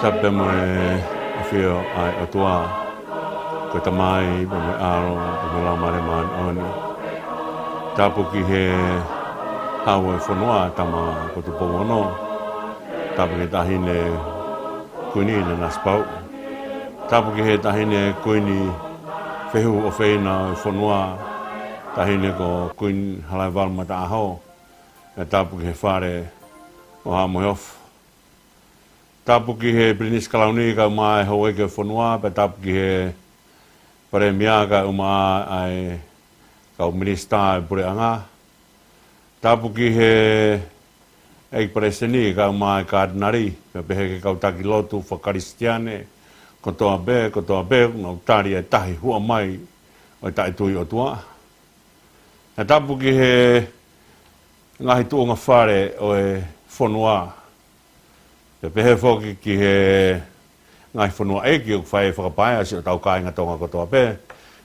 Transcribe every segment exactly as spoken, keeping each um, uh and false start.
Tapu mo e ʻafio ʻa e ʻOtua, ko e Tamai, pea mo e ʻAlo, pea mo e Laumālie Māʻoniʻoni. Tapu ki he Hau ʻo e fonua, Tama ko Tupou Ono. Tapu ki he Taʻahine Kuini Nanasipauʻu. Tapu ki he Taʻahine Kuini Fehuʻofeina ʻo e fonua, Taʻahine ko Kuini Halaevalu Mataʻaho. Pea tapu ki he Fale ʻo Haʻa Moheofo. Tapu ki he Pilinisi Kalauni kae ʻumaʻā e houʻeiki ʻo e fonua, pea tapu ki he Palēmia kae ʻumaʻā e kau minisitā ʻo e puleʻanga. Tapu ki he ʻEiki Palesiteni kae ʻumaʻā e Katinali, pea pehē ki he kau taki lotu fakakalisitiane kotoa pē, kotoa pē, ʻoku nau tali e tahi huʻa mai ʻo e taʻetui ʻOtua. Pea tapu ki he ngaahi tuʻunga fale ʻo e fonua, pea pehē foki ki he ngaahi fonuaʻeiki ʻoku fai e fakapaea siʻotau kāinga Tonga kotoa pē.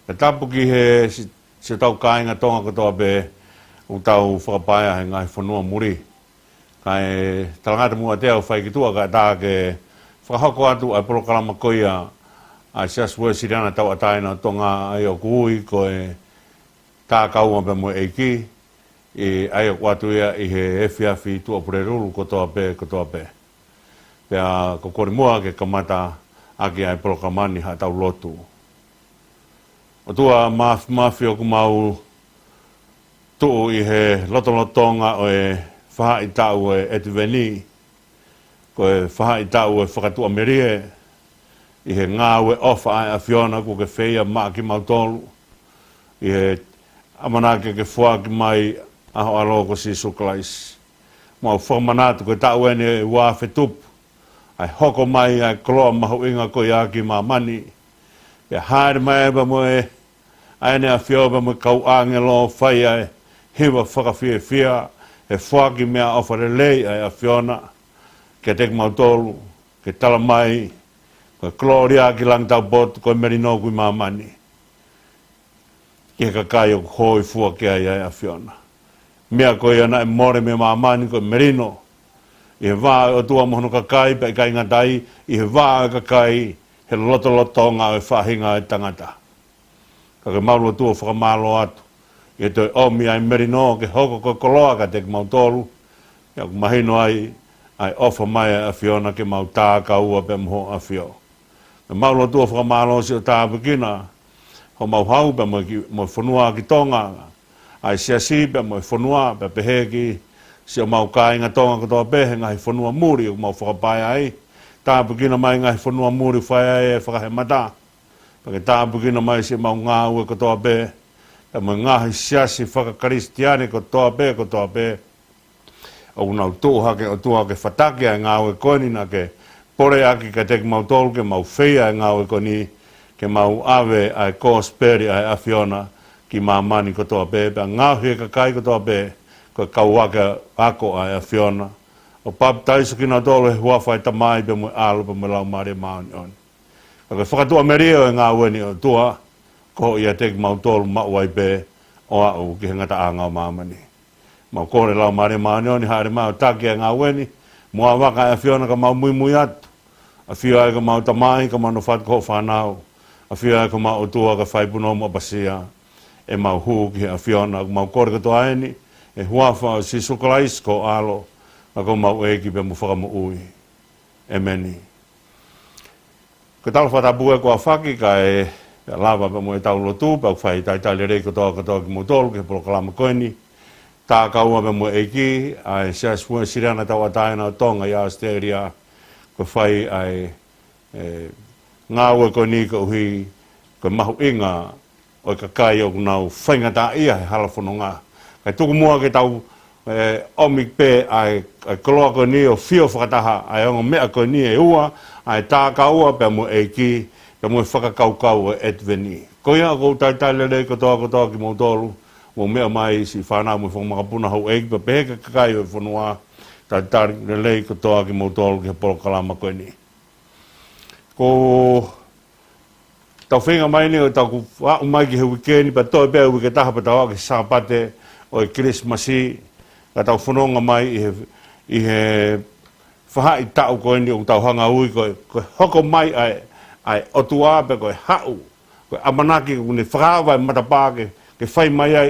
Pea tapu ki he si-, siʻotau kāinga Tonga kotoa pē ʻoku tau fakapaea he ngaahi fonua muli. Kae talangata muʻa ʻa e ʻofa ʻi tuʻa kae ʻatā ke fakahoko atu ʻa e polokalama ko ia ʻa e Siasi Uēsiliana Tauʻatāina ʻo Tonga, ʻa ia ʻoku ui ko e Tākaua pea mo e ʻEiki, ʻa ia ʻoku ʻoatu ia ʻi he efiafi Tuʻapulelulu kotoa pē, kotoa pē. Pea ko e kole muʻa ke kamata ʻaki ʻa e polokalama ni haʻatau lotu. ʻOtua Māfimafi, ʻoku mau tuʻu ʻi he lotolotonga ʻo e faʻahitaʻu ʻo e ʻEtiveni, ko e faʻahitaʻu ʻo e fakatuʻamelie, ʻi he ngāue ʻofa ʻa e ʻAfiona kuo ke feia maʻa kimautolu, ʻi he ʻamanaki ke ke foaki mai ʻa ho ʻAlo ko Sīsū Kalaisi. Mau fakamanatu ko e taʻu eni ʻe ua afe tupu, ʻa e hoko mai ʻa e koloa mahuʻinga ko ia ki māmani. Pea hāʻele mai pea mo e ʻa ʻEne ʻAfio pea mo e kau ʻāngelo ʻo fai ʻa e hiva fakafiefia, he foaki meʻaʻofa lelei ʻa e ʻAfiona kiate kimautolu, ke tala mai ko e kolōlia ki langi taupotu, ko e melino ki māmani, ki he kakai ʻoku hōifua ki ai ʻa e ʻAfiona. Meʻa ko ia naʻe mole mei māmani ko e melino, ʻi he vā ʻo e ʻOtua mo hono kakai, pea ʻikai ngata ai, ʻi he vā ʻo e kakai he lotolotonga ʻo e faʻahinga ʻo e tangata. Ka ke mau lotua fakamālō atu ʻi he toe ʻomi ʻa e melino ke hoko ko e koloa kiate kimautolu, ʻa ia ʻoku mahino ai ʻa e ʻofa mai ʻa e ʻAfiona ke mau tākaua pea mo ho ʻAfio. Ke mau lotua fakamālō siʻo tāpuekina homau hau pea mo e ki-, mo e fonua ki Tonga, ʻa e siasi pea mo e fonua, pea pehē ki siʻomau kāinga Tonga kotoa pē he ngaahi fonua muli ʻoku mau fakapaea ai. Tāpuekina mai ngaahi fonua muli fai ai e fakahemata. Pea ke tāpuekina mai siʻemau ngāue kotoa pē, pea mo e ngaahi siasi fakakalisitiane kotoa pē, kotoa pē ʻoku nau tuʻu hake, ʻOtua, ke fataki ʻa e ngāue ko eni naʻa ke pole ʻaki kiate kimautolu ke mau feia ʻa e ngāue ko eni, ke mau ʻave ʻa e kosipeli ʻa e ʻAfiona ki māmani kotoa pē, pea ngaohi e kakai kotoa pē ko e kau akoako ʻa e ʻAfiona, ʻo papitaiso kinautolu he huafa ʻo e Tamai pea mo e ʻAlo pea mo e Laumālie Māʻoniʻoni. Ka ko e fakatuʻamelie ʻo e ngāue ni, ʻOtua, ko hoʻo ʻiate kimautolu maʻu ai pē ʻo aʻu ki he ngataʻanga ʻo māmani. Mau kole Laumālie Māʻoniʻoni hāʻele mai ʻo taki ʻa e ngāue ni, mo ʻa e vaka ʻa e ʻAfiona ka mau muimui atu. ʻAfio ai ko homau tamai, ka mau nofo atu ko hoʻo fānau. ʻAfio ai ko homau ʻOtua ka fai punou mo ʻapasia ʻemau hū ki he ʻAfiona. Mau kole kotoa eni he huafa ʻo Sīsū Kalaisi ko ho ʻAlo, ka ko homau ʻEiki pea mo Fakamoʻui. ʻEmeni. Ko e tala fakatapu ē kuo aofaki kae lava pea mo ʻetau lotu, pea ʻoku fai talitali lelei kotoa kotoa kimoutolu ki he polokalama ko eni, Tākaua pea mo e ʻEiki, ʻa e Siasi Uēsiliana Tauʻatāina ʻo Tonga ʻi ʻAositelēlia, ko e fai ʻa e, e, ngāue ko eni koeʻuhi ko e mahuʻinga ʻo e kakai ʻoku nau faingataʻaʻia he hala fononga. Kae tuku muʻa ke tau, e, ʻomi pē ʻa e, ʻa e koloa ko eni ʻo fio fakataha ʻa e ongo meʻa ko eni ʻe ua, ʻa e Tākaua pea mo e ʻEiki, pea mo e fakakaukau ʻo e ʻEtiveni. Ko ia ʻoku ou talitali lelei kotoa kotoa kimoutolu, mou meʻa mai siʻi fānau mo e fanga makapuna houʻeiki, pea pehē ki he kakai ʻo e fonua, talitali lelei kotoa kimoutolu ki he polokalama ko eni. Ko ʻetau feinga mai eni ʻo tau aʻu mai ki he uike ni, pea toe pē uike ʻe taha pea tau aʻu ki he Sāpate ʻo e Kilisimasi, ka tau fononga mai ʻi he, ʻi he faʻahitaʻu ko eni ʻoku tau hanga ʻo ui ko e, ko e hoko mai ʻa e, ʻa e ʻOtua pe ko e haʻu, ko e ʻamanaki ʻoku ne fakaava e matapā ke, ke fai mai ai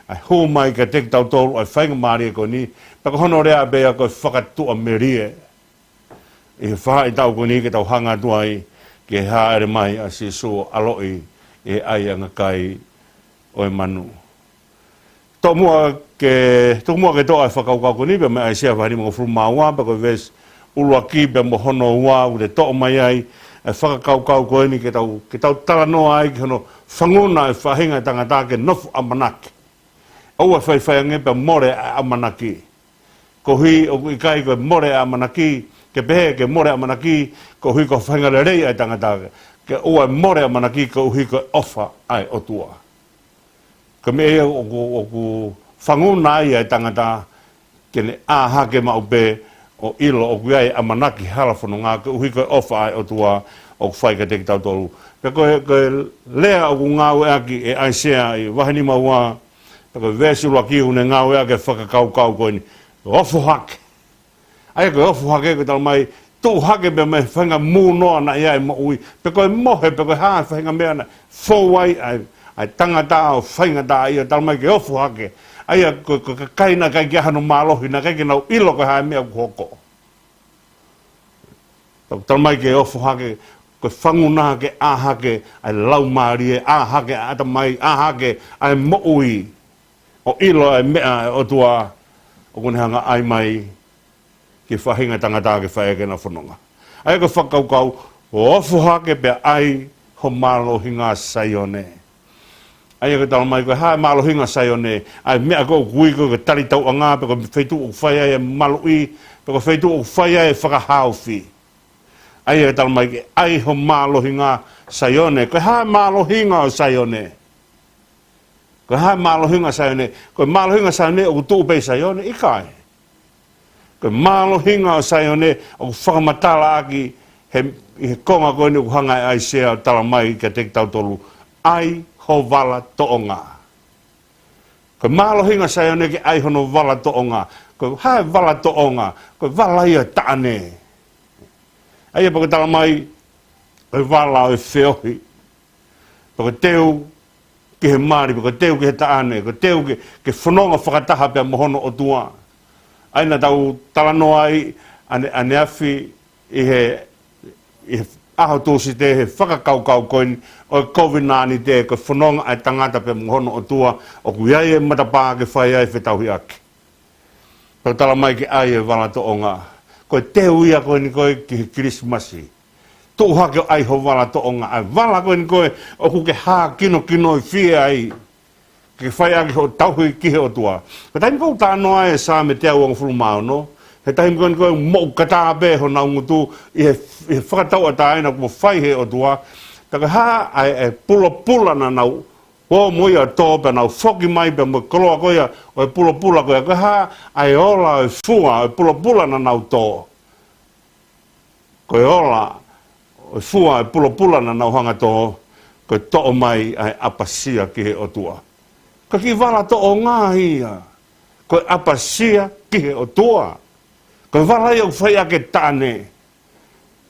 ʻa e hū mai kiate kitautolu ʻa e faingamālie ko eni, pe ko hono lea pē ia ko e fakatuʻamelie. ʻI he faʻahitaʻu ko eni ke tau hanga atu ai ki he hāʻele mai ʻa Sīsū ʻo ʻaloʻi ʻi he ʻaiʻanga kai ʻo e manu. Tomuʻa ke, tomuʻa ke toʻo ʻa e fakakaukau ko eni pea mei ʻAisea vahe nimangofulu mā ua, pea ko e veesi ʻuluaki pea mo hono ua, ʻoku te toʻo mai ai ʻa e fakakaukau ko eni ke tau, ke tau talanoa ai ki hono fanguna e faʻahinga ʻo e tangata ke nofo ʻamanaki. ʻOua ʻe faifai ange pea mole ʻa e ʻamanaki. Koeʻuhi ʻoku ʻikai ko e mole ʻa e ʻamanaki, ke pehē ke mole ʻa e ʻamanaki, koeʻuhi ko e faʻahinga lelei ʻa e tangata, ke ʻoua ʻe mole ʻa e ʻamanaki, koeʻuhi ko e ʻofa ʻa e ʻOtua. Ko e meʻa ia ʻoku, ʻoku fanguna ai ʻa e tangata, ke ne ʻā hake maʻu pē ʻo ʻilo ʻoku ʻi ai e ʻamanaki hala fononga, koeʻuhi ko e ʻofa ʻa e ʻOtua ʻoku fai kiate kitautolu. Pea ko e, ko e lea ʻoku ngāueʻaki ʻe ʻAisea ʻi vahe nima ua, pea ko e veesi ʻuluaki ʻoku ne ngāueʻaki e fakakaukau ko eni. Ofo hake. ʻA ia ko e ofo hake ko e talamai, tuʻu hake pea mei he faʻahinga mūnoa naʻe ʻi ai e moʻui. Pe ko e mohe, pe ko e hā e faʻahinga meʻa naʻe fou ai ʻa e, ʻa e tangata ʻo faingataʻaʻia, talamai ke ofo hake. ʻA ia ko e, ko e kakai naʻe ʻikai ke ʻi ai hano mālohi, naʻe ʻikai ke nau ʻilo ko e hā e meʻa ʻoku hoko. Pea ʻoku talamai ke ofo hake, ko e fanguna ke ʻā hake ʻa e laumālie, ʻā hake ʻa e ʻatamai, ʻā hake ʻa e moʻui, ʻo ʻilo ʻa e meʻa ʻa e ʻOtua ʻoku ne hanga ʻo ʻai mai ki he faʻahinga ʻo e tangata ke fai ʻaki ʻena fononga. ʻA ia ko e fakakaukau, ofo hake pea ʻai ho mālohinga Saione. ʻA ia ko e talamai ko e hā e mālohinga Saione, ʻa e meʻa ko ē ʻoku ui ko e talitauʻanga, pe ko e feituʻu ʻoku fai ai e maluʻi, pe ko e feituʻu ʻoku fai ai e fakahaofi. ʻA ia ko e talamai ke ʻai ho mālohinga Saione. Ko e hā e mālohinga ʻo Saione? Ko e hā e mālohinga ʻo Saione? Ko e mālohinga ʻo Saione ʻoku tuʻu pē ʻi Saione? ʻIkai. Ko e mālohinga ʻo Saione ʻoku fakamatalaʻaki he, ʻi he konga ko eni ʻoku hanga ʻe ʻAisea ʻo talamai kiate kitautolu, ʻai ho vala toʻonga. Ko e mālohinga ʻo Saione ke ʻai hono vala toʻonga. Ko e hā e vala toʻonga? Ko e vala ia ʻo e taʻane. ʻA ia pea ʻoku talamai, ko e vala ʻo e feohi. Pea ko e teu ki he mali, pea ko e teu ki he taʻane, ko e teu ke, ke fononga fakataha pea mo hono ʻOtua. ʻA ia naʻa tau talanoa ai ʻane, ʻaneafi ʻi he, ʻi he ʻaho Tūsite he fakakaukau ko eni ʻo e kovinānite, ko e fononga ʻa e tangata pea mo hono ʻOtua, ʻoku ʻi ai e matapā ke fai ai e fetauhiʻaki. Pea ʻoku talamai ke ʻai e vala toʻonga. Ko e teu ia ko eni ko ē ki he Kilisimasi. Tuʻu hake ʻo ʻai ho vala toʻonga. ʻA e vala ko eni ko ē ʻoku ke hākinokinoifie ai ke fai ʻaki hoʻo tauhi ki he ʻOtua. Ko e taimi ko ē ʻoku talanoa ai e Saame teau uangofulu mā ono, he taimi ko eni ko ē ʻoku moʻukata pē honau ngutu ʻi he, ʻi he fakatauʻatāina kuo fai ʻe he ʻOtua. Pea ko e hā ʻa e, ʻa e pulopula naʻa nau ō mo ia ʻo tō pea nau foki mai pea mo e koloa ko ia ʻo e pulopula ko ia? Ko e hā ʻa e ola ʻo e fua ʻo e pulopula naʻa nau tō? Ko e ola ʻo e fua ʻo e pulopula naʻa nau hanga ʻo tō, ko e toʻo mai ʻa e ʻapasia ki he ʻOtua. Ko e kiʻi vala toʻonga ia. Ko e ʻapasia ki he ʻOtua. Ko e vala ia ʻoku fai ʻaki e taʻane.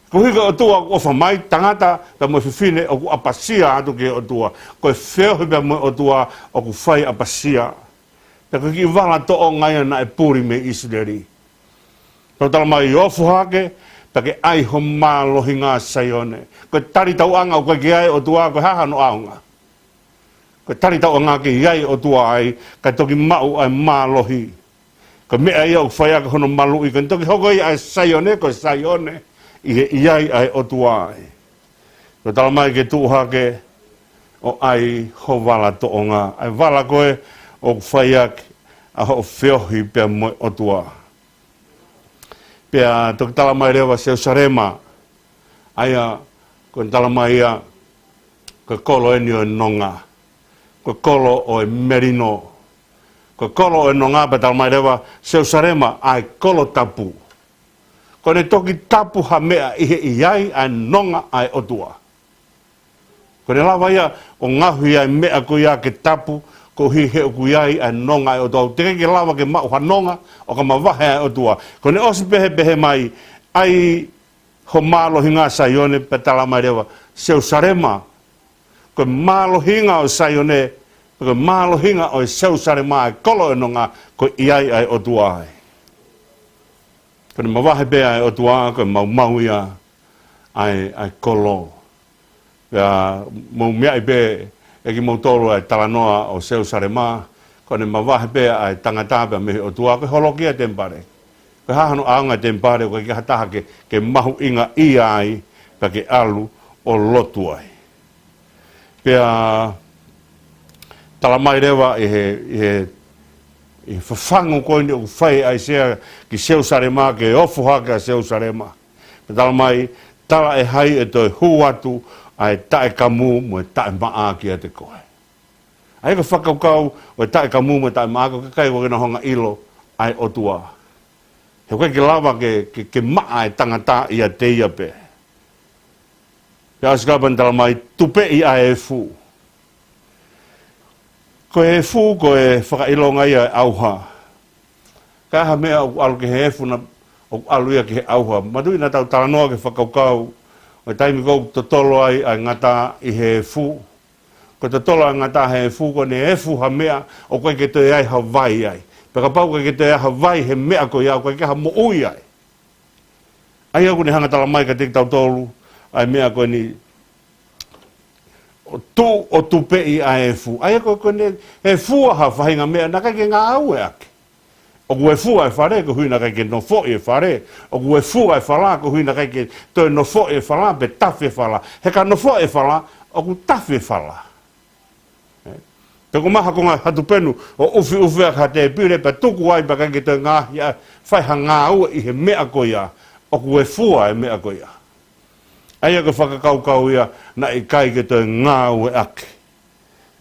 Koeʻuhi ko e ʻOtua ʻoku ʻofa mai, tangata pea mo e fefine ʻoku ʻapasia atu ki he ʻOtua. Ko e feohi pea mo e ʻOtua ʻoku fai ʻapasia. Pea ko e kiʻi vala toʻonga ia naʻe puli mei ʻIsileli. Pea ʻoku talamai, ofo hake, pea ke ʻai ho mālohinga Saione. Ko e talitauʻanga ʻoku ʻikai ke ʻi ai e ʻOtua, ko e hā hano ʻaonga? Ko e talitauʻanga ke ʻi ai e ʻOtua ai, kae toki maʻu ʻa e mālohi. Ko e meʻa ia ʻoku fai ʻaki hono maluʻi, ko ʻene toki hoko ia ʻa e Saione, ko e Saione, ʻi he ʻi ai ʻa e ʻOtua ai. Pea ʻoku talamai ke tuʻu hake ʻo ʻai ho vala toʻonga. ʻA e vala ko ē ʻoku fai ʻaki ʻa hoʻo feohi pea mo e ʻOtua. Pea toki talamai leva Selusalema, ʻa ia ko ʻene talamai ia, ko e kolo eni ʻo e nonga. Ko e kolo ʻo e melino. Ko e kolo ʻo e nonga pea talamai leva Selusalema, ʻa e kolo tapu. Ko ʻene toki tapu ha meʻa ʻi he ʻi ai ʻa e nonga ʻa e ʻOtua. Ko ʻene lava ia ʻo ngaohi ʻa e meʻa ko ia ke tapu, koeʻuhi he ʻoku ʻi ai ʻa e nonga ʻa e ʻOtua. Teʻeki ke lava ke maʻu ha nonga ʻo ka mavahe ʻa e ʻOtua. Ko ʻene ʻosi pehē pehē mai, ʻAi ho mālohinga Saione, pea tala mai leva, Selusalema. Ko e mālohinga ʻo Saione, ko e mālohinga ʻo e Selusalema, ʻa e kolo ʻo e nonga, ko ia ʻa e ʻOtua ai. Ko ʻene mavahe pē ʻa e ʻOtua, ko e maumau ia ʻa e, ʻa e kolo. Pea mou meaʻi pē ʻe kimoutolu ʻa e talanoa ʻo Selusalema, ko ʻene mavahe pē ʻa e tangata pea mei he ʻOtua, ko e holoki ʻa e temipale. Ko e hā hano ʻaonga e temipale, ʻoku ʻikai ha taha ke, ke mahuʻingaʻia ai, pea ke ʻalu ʻo lotu ai. Pea tala mai leva ʻi he, ʻi he, ʻi he fafangu ko eni ʻoku fai ʻe ʻAisea ki Selusalema, ke ofo hake ʻa Selusalema. Pea tala mai, talaʻehai ʻe toe hū atu ʻa e taʻekamu mo e taʻemaʻa kiate koe. ʻA ia ko e fakakaukau ʻo e taʻekamu mo e taʻemaʻa, ko e kakai ʻoku ʻikai ke nau hanga ʻo ʻilo ʻa e ʻOtua. He ʻoku ʻikai ke lava ke, ke, ke maʻa e tangata ʻiate ia pē. Pea ʻosi ko ia pea ne tala mai, tupeʻi ʻa e efu. Ko e efu, ko e fakaʻilonga ia ʻo e ʻauha. Ka ʻi ai ha meʻa ʻoku ʻalu ki he efu na, ʻoku ʻalu ia ki he ʻauha. Manatuʻi naʻa tau talanoa ki he fakakaukau ʻo e taimi ko ē ʻoku totolo ai ʻa e ngata ʻi he efu. Ko e totolo ʻa e ngata he efu, ko ʻene efu ha meʻa ʻoku ʻikai ke toe ʻi ai ha vai ai. Pea kapau ʻoku ʻikai ke toe ʻi ai ha vai he meʻa ko ia, ʻoku ʻikai ke ʻi ai ha moʻui ai. ʻA ia ʻoku ne hanga tala mai kiate kitautolu ʻa e meʻa ko eni, ʻo tu-, ʻo tupeʻi ʻa e efu. ʻA ia ko, ko ʻene efu ʻa ha faʻahinga meʻa naʻe ʻikai ke ngāueʻaki. ʻOku efu ʻa e fale koeʻuhi naʻe ʻikai ke nofoʻi e fale. ʻOku efu ʻa e fala koeʻuhi naʻe ʻikai ke toe nofoʻi e fala pe tafe e fala. He ka nofoʻi e fala, ʻoku tafe e fala. Ē? Pe ko e maha ko e ngaahi hatu penu ʻo ʻufiʻufi ʻaki ha tēpile pea tuku ai pea ʻikai ke toe ngaahi ʻa e fai ha ngāue ʻi he meʻa ko ia, ʻoku efu ʻa e meʻa ko ia. ʻA ia ko e fakakaukau ia naʻe ʻikai ke toe ngāueʻaki.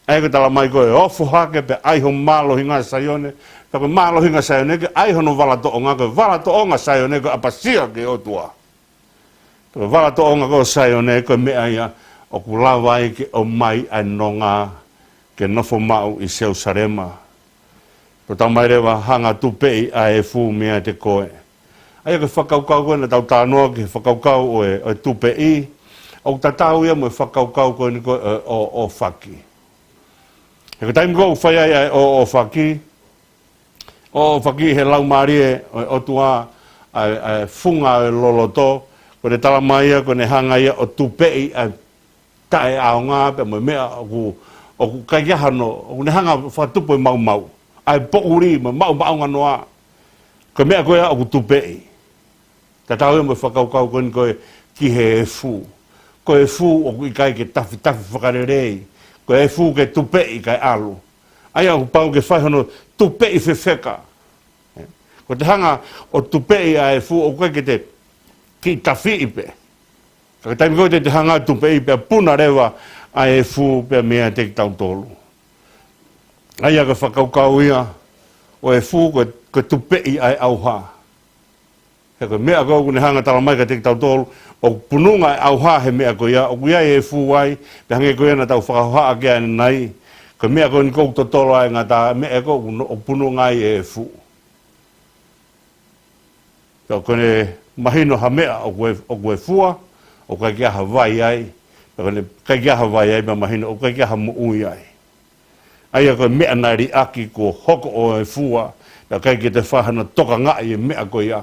ʻA ia ko e tala mai ko e ofo hake pea ʻai ho mālohinga Saione, pea ko e mālohinga Saione ke ʻai hono vala toʻonga, ko e vala toʻonga Saione ko e ʻapasia ki he ʻOtua. Ko e vala toʻonga ko Saione, ko e meʻa ia ʻoku lava ai ke ʻomai ʻa e nonga ke nofo maʻu ʻi Selusalema. Ko e tala mai leva hanga tupeʻi ʻa e efu meiate koe. ʻA ia ko e fakakaukau ko ē naʻa tau talanoa ki he fakakaukau ʻo e, ʻo e tupeʻi, ʻoku tatau ia mo e fakakaukau ko eni ko e ʻo, ʻo, ʻōfaki. He ko e taimi ko ē ʻoku fai ai ʻa e ʻo, ʻōfaki, ʻo, ʻōfaki he laumālie ʻo e ʻOtua ʻa e, ʻa e funga ʻo e loloto, ko ʻene tala mai ia, ko ʻene hanga ia ʻo tupeʻi ʻa e taʻeʻaonga pea mo e meʻa ʻoku, ʻoku ʻikai ke ʻi ai hano, ʻoku ne hanga ʻo fakatupu e maumau, ʻa e poʻuli mo e maʻumaʻunga noa. Ko e meʻa ko ia ʻoku tupeʻi. Tatau ia mo e fakakaukau ko eni ko ē ki he efu. Ko e efu ʻoku ʻikai ke tafitafi fakalelei. Ko e efu ke tupeʻi kae ʻalu. ʻA ia ʻoku pau ke fai hono tupeʻi fefeka. Ko ʻete hanga ʻo tupeʻi ʻa e efu ʻoku ʻikai ke te kiʻi tafiʻi pē. Ka ko e taimi ko ē te te hanga ʻo tupeʻi pea puna leva ʻa e efu pea meiate kitautolu. ʻA ia ko e fakakaukau ia ʻo e efu ko e, ko e tupeʻi ʻa e ʻauha. He ko e meʻa ko ē ʻoku ne hanga tala mai kiate kitautolu, ʻoku pununga e ʻauha he meʻa ko ia, ʻoku ʻi ai e efu ai, pea hangē ko ia naʻa tau fakahohaʻa ki ai ʻanenai. Ko e meʻa ko eni ʻoku totolo ai e ngata, meʻa ko ē ʻoku no-, ʻoku pununga ai e efu. Pea ko ʻene mahino ha meʻa ʻoku e-, ʻoku efu ai, ʻoku ʻikai ke ʻi ai ha vai ai, pea ko ʻene ʻikai ke ʻi ai ha vai ai, pea mahino ʻoku ʻikai ke ʻi ai ha moʻui ai. ʻA ia ko e meʻa naʻe liʻaki kuo hoko ʻo efu ai, pea ʻikai ke toe fai hano tokangaʻi e meʻa ko ia.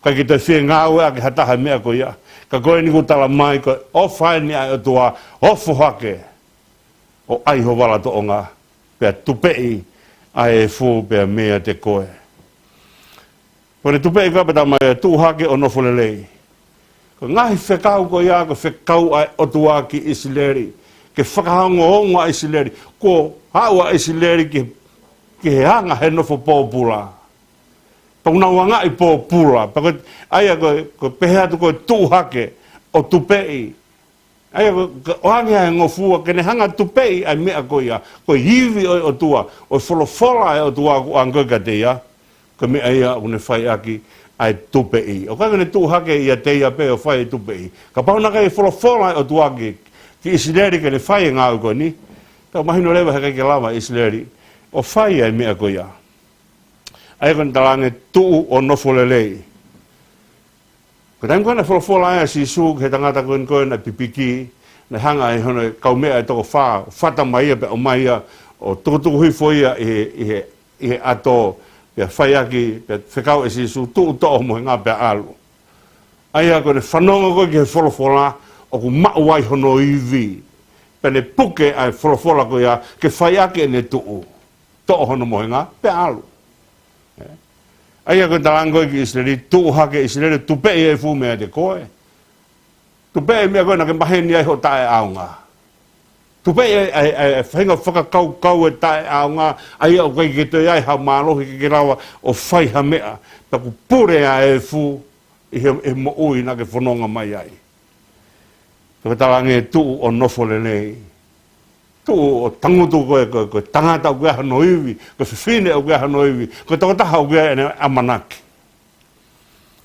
ʻIkai ke toe fie ngāueʻaki ha taha e meʻa ko ia. Ka ko eni ʻoku tala mai ko e ʻofa eni ʻa e ʻOtua, ofo hake ʻo ʻai ho vala toʻonga, pea tupeʻi ʻa e efu pea meiate koe. Ko ʻene tupeʻi ko ia pea tala mai ʻe tuʻu hake ʻo nofo lelei. Ko e ngaahi fekau ko ia, ko e fekau ʻa e ʻOtua ki ʻIsileli. Ke fakaongoongo ʻa ʻIsileli. Kuo aʻu ʻa ʻIsileli ki, ki he anga he nofo pōpula. Pea ʻoku nau angaʻi pōpula. Pea ko e, ʻa ia ko e, ko e pehē atu ko e tuʻu hake ʻo tupeʻi. ʻA ia ko e, ko e ʻoange ʻa e ngofua ke ne hanga tupeʻi ʻa e meʻa ko ia. Ko e ivi ʻo e ʻOtua. ʻO e folofola ʻa e ʻOtua ʻoku ʻoange ko ē kiate ia. Ko e meʻa ia ʻoku ne fai ʻaki ʻa e tupeʻi. ʻOku ʻikai ke ne tuʻu hake ʻiate ia pē ʻo fai e tupeʻi. Kapau naʻe ʻikai folofola ʻa e ʻOtua ki, ki ʻIsileli ke ne fai e ngāue ko eni, pea mahino leva he ʻikai ke lava ʻe ʻIsileli ʻo fai ʻa e meʻa ko ia. ʻA ia ko ʻene talaange tuʻu ʻo nofo lelei. Taimi ko ē naʻe folofola ai ʻa Sīsū ki he tangata ko eni ko ē naʻe pipiki, naʻe hanga ʻe hono kaumeʻa ʻe toko fā, fata mai ia pea ʻomai ia, ʻo tukutuku hifo ia ʻi he, ʻi he, ʻi he ʻato, pea fai ʻaki, pea fekau ʻe Sīsū, tuʻu toʻo ho mohenga pea ʻalu. ʻA ia ko ʻene fanongo ko ē ki he folofola, ʻoku maʻu ai hono ivi. Pea ne puke ʻa e folofola ko ia, ke fai ʻaki ʻene tuʻu toʻo hono mohenga pea ʻalu. ʻA ia ko e talaange ko ē ki ʻIsileli, tuʻu hake ʻIsileli, tupeʻi e fuʻu meʻa ʻiate koe. Tupeʻi e meʻa ko ē naʻa ke maheni ai hoʻo taʻeʻaonga. Tupeʻi e, e, e, e faʻahinga fakakaukau e taʻeʻaonga, ʻa ia ʻoku ʻikai ke toe ʻi ai ha mālohi ke ke lava ʻo fai ha meʻa, pea kuo pule ʻa e efu ʻi he, he moʻui naʻa ke fononga mai ai. Pea ko e talaange, tuʻu ʻo nofo lelei. Tuʻu ʻo tangutu ko e, ko e, ko e tangata ʻoku ʻi ai hano ivi, ko e fefine ʻoku ʻi ai hano ivi, ko e tokotaha ʻoku ʻi ai ʻene ʻamanaki.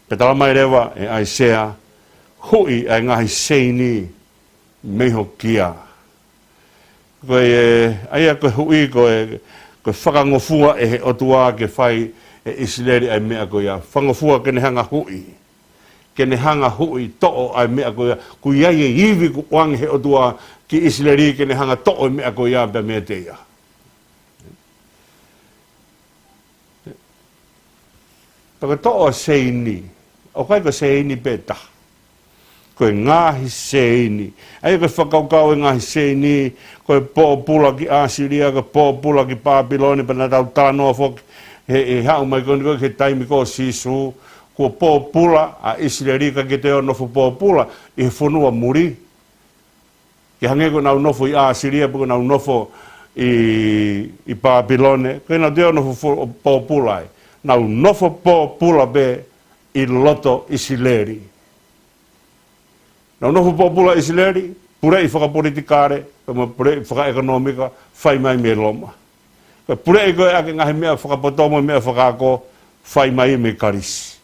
Pea talamai leva ʻe ʻAisea, huʻi ʻa e ngaahi seini mei ho kia. Ko e, ʻa ia ko e huʻi ko e, ko e fakangofua ʻe he ʻOtua ke fai ʻe ʻIsileli ʻa e meʻa ko ia. Fakangofua ke ne hanga huʻi. Ke ne hanga huʻi toʻo ʻa e meʻa ko ia. Kuo ʻi ai e ivi kuo ʻoange he ʻOtua ki ʻIsileli ke ne hanga toʻo e meʻa ko ia pea meiate ia. Pea ko e toʻo ʻa e seini, ʻoku ʻikai ko e seini pē taha. Ko e ngaahi seini. ʻA ia ko e fakakaukau e ngaahi seini, ko e pōpula ki ʻAsilia, ko e pōpula ki Pāpilone, pea naʻa tau talanoa foki, he, he haʻu mai ko eni ko ē ki he taimi ko ē ʻo Sīsū, kuo pōpula ʻa ʻIsileli, ʻikai ke toe ʻi ai ha nofo pōpula ʻi he fonua muli. Ke hangē ko ʻenau nofo ʻi ʻAsilia, pe ko ʻenau nofo ʻi, ʻi Pāpilone, ko ʻenau toe nofo fo-, pōpula ai. Nau nofo pōpula pē ʻi loto ʻIsileli. Nau nofo pōpula ʻIsileli, puleʻi fakapolitikale, pea mo e puleʻi fakaʻekonōmika, fai mai mei Loma. Ko e puleʻi ko ē ʻaki e ngaahi meʻa fakapoto mo e meʻa fakaako, fai mai mei Kalisi.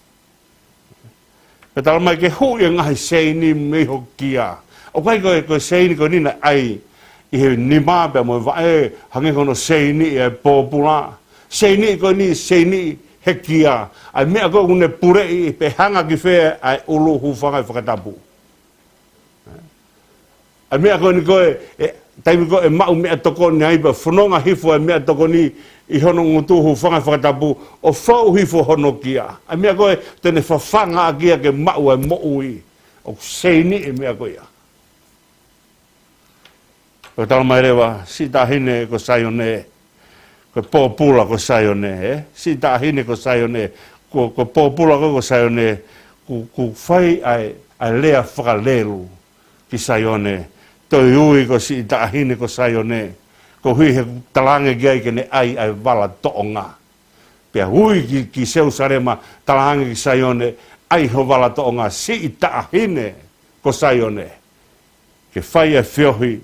Pea talamai ke huʻi e ngaahi seini mei ho kia. ʻOku ʻikai ko e, ko e seini ko eni naʻe ʻai ʻi he nima pea mo e vaʻe, hangē ko hono seini ʻa e pōpula. Seini ko eni, seini he kia. ʻA e meʻa ko ē ʻoku ne puleʻi, pe hanga ki fē ʻa e ʻulu, hūfanga he fakatapu. ʻA e meʻa ko eni ko ē, e, taimi ko ē ʻe maʻu meʻatokoni ai pea fononga hifo e meʻatokoni ʻi hono ngutu, hūfanga he fakatapu, ʻo fou hifo hono kia. ʻA e meʻa ko ē te ne fafanga ʻaki ia ke maʻu e moʻui. ʻOku seini e meʻa ko ia. Ko e talamai leva, siʻi taʻahine ko Saione, ko e pōpula ko Saione, ē? Siʻi taʻahine ko Saione, ko, ko e pōpula ko, ko Saione, kuo, kuo fai ʻa e, ʻa e lea fakalelu ki Saione, toe ui ko siʻi taʻahine ko Saione, koeʻuhi he kuo talaange ki ai ke ne ʻai ʻa e vala toʻonga. Pea ui ki, ki Selusalema, talaange ki Saione, ʻai ho vala toʻonga, siʻi taʻahine ko Saione, ke fai e feohi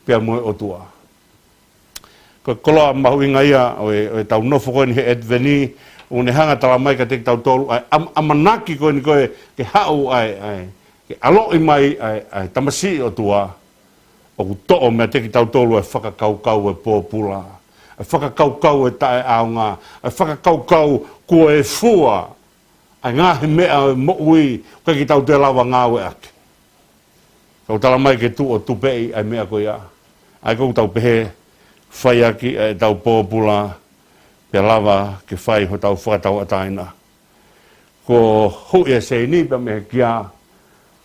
pea mo e ʻOtua. Ko e koloa mahuʻinga ia ʻo e, ʻo ʻetau nofo ko eni he ʻAtiveni, ʻoku ne hanga talamai kiate kitautolu ʻa e ʻam-, ʻamanaki ko eni ko ē ke haʻu ʻa e, ʻa e, ke ʻaloʻi mai ʻa e, ʻa e tamasiʻi ʻOtua, ʻoku toʻo meiate kitautolu ʻa e fakakaukau ʻo e pōpula, ʻa e fakakaukau ʻo e taʻeʻaonga, ʻa e fakakaukau kuo efua ʻa e ngaahi meʻa ʻo e moʻui, ʻikai ke tau toe lava ngāueʻaki. Ka ʻoku talamai ke tuʻu ʻo tupeʻi ʻa e meʻa ko ia. ʻA ia ʻoku tau pehē, fai ʻaki ʻa ʻetau pōpula, pea lava ke fai hotau fakatauʻatāina. Ko e huʻi e seini pea mei he kia.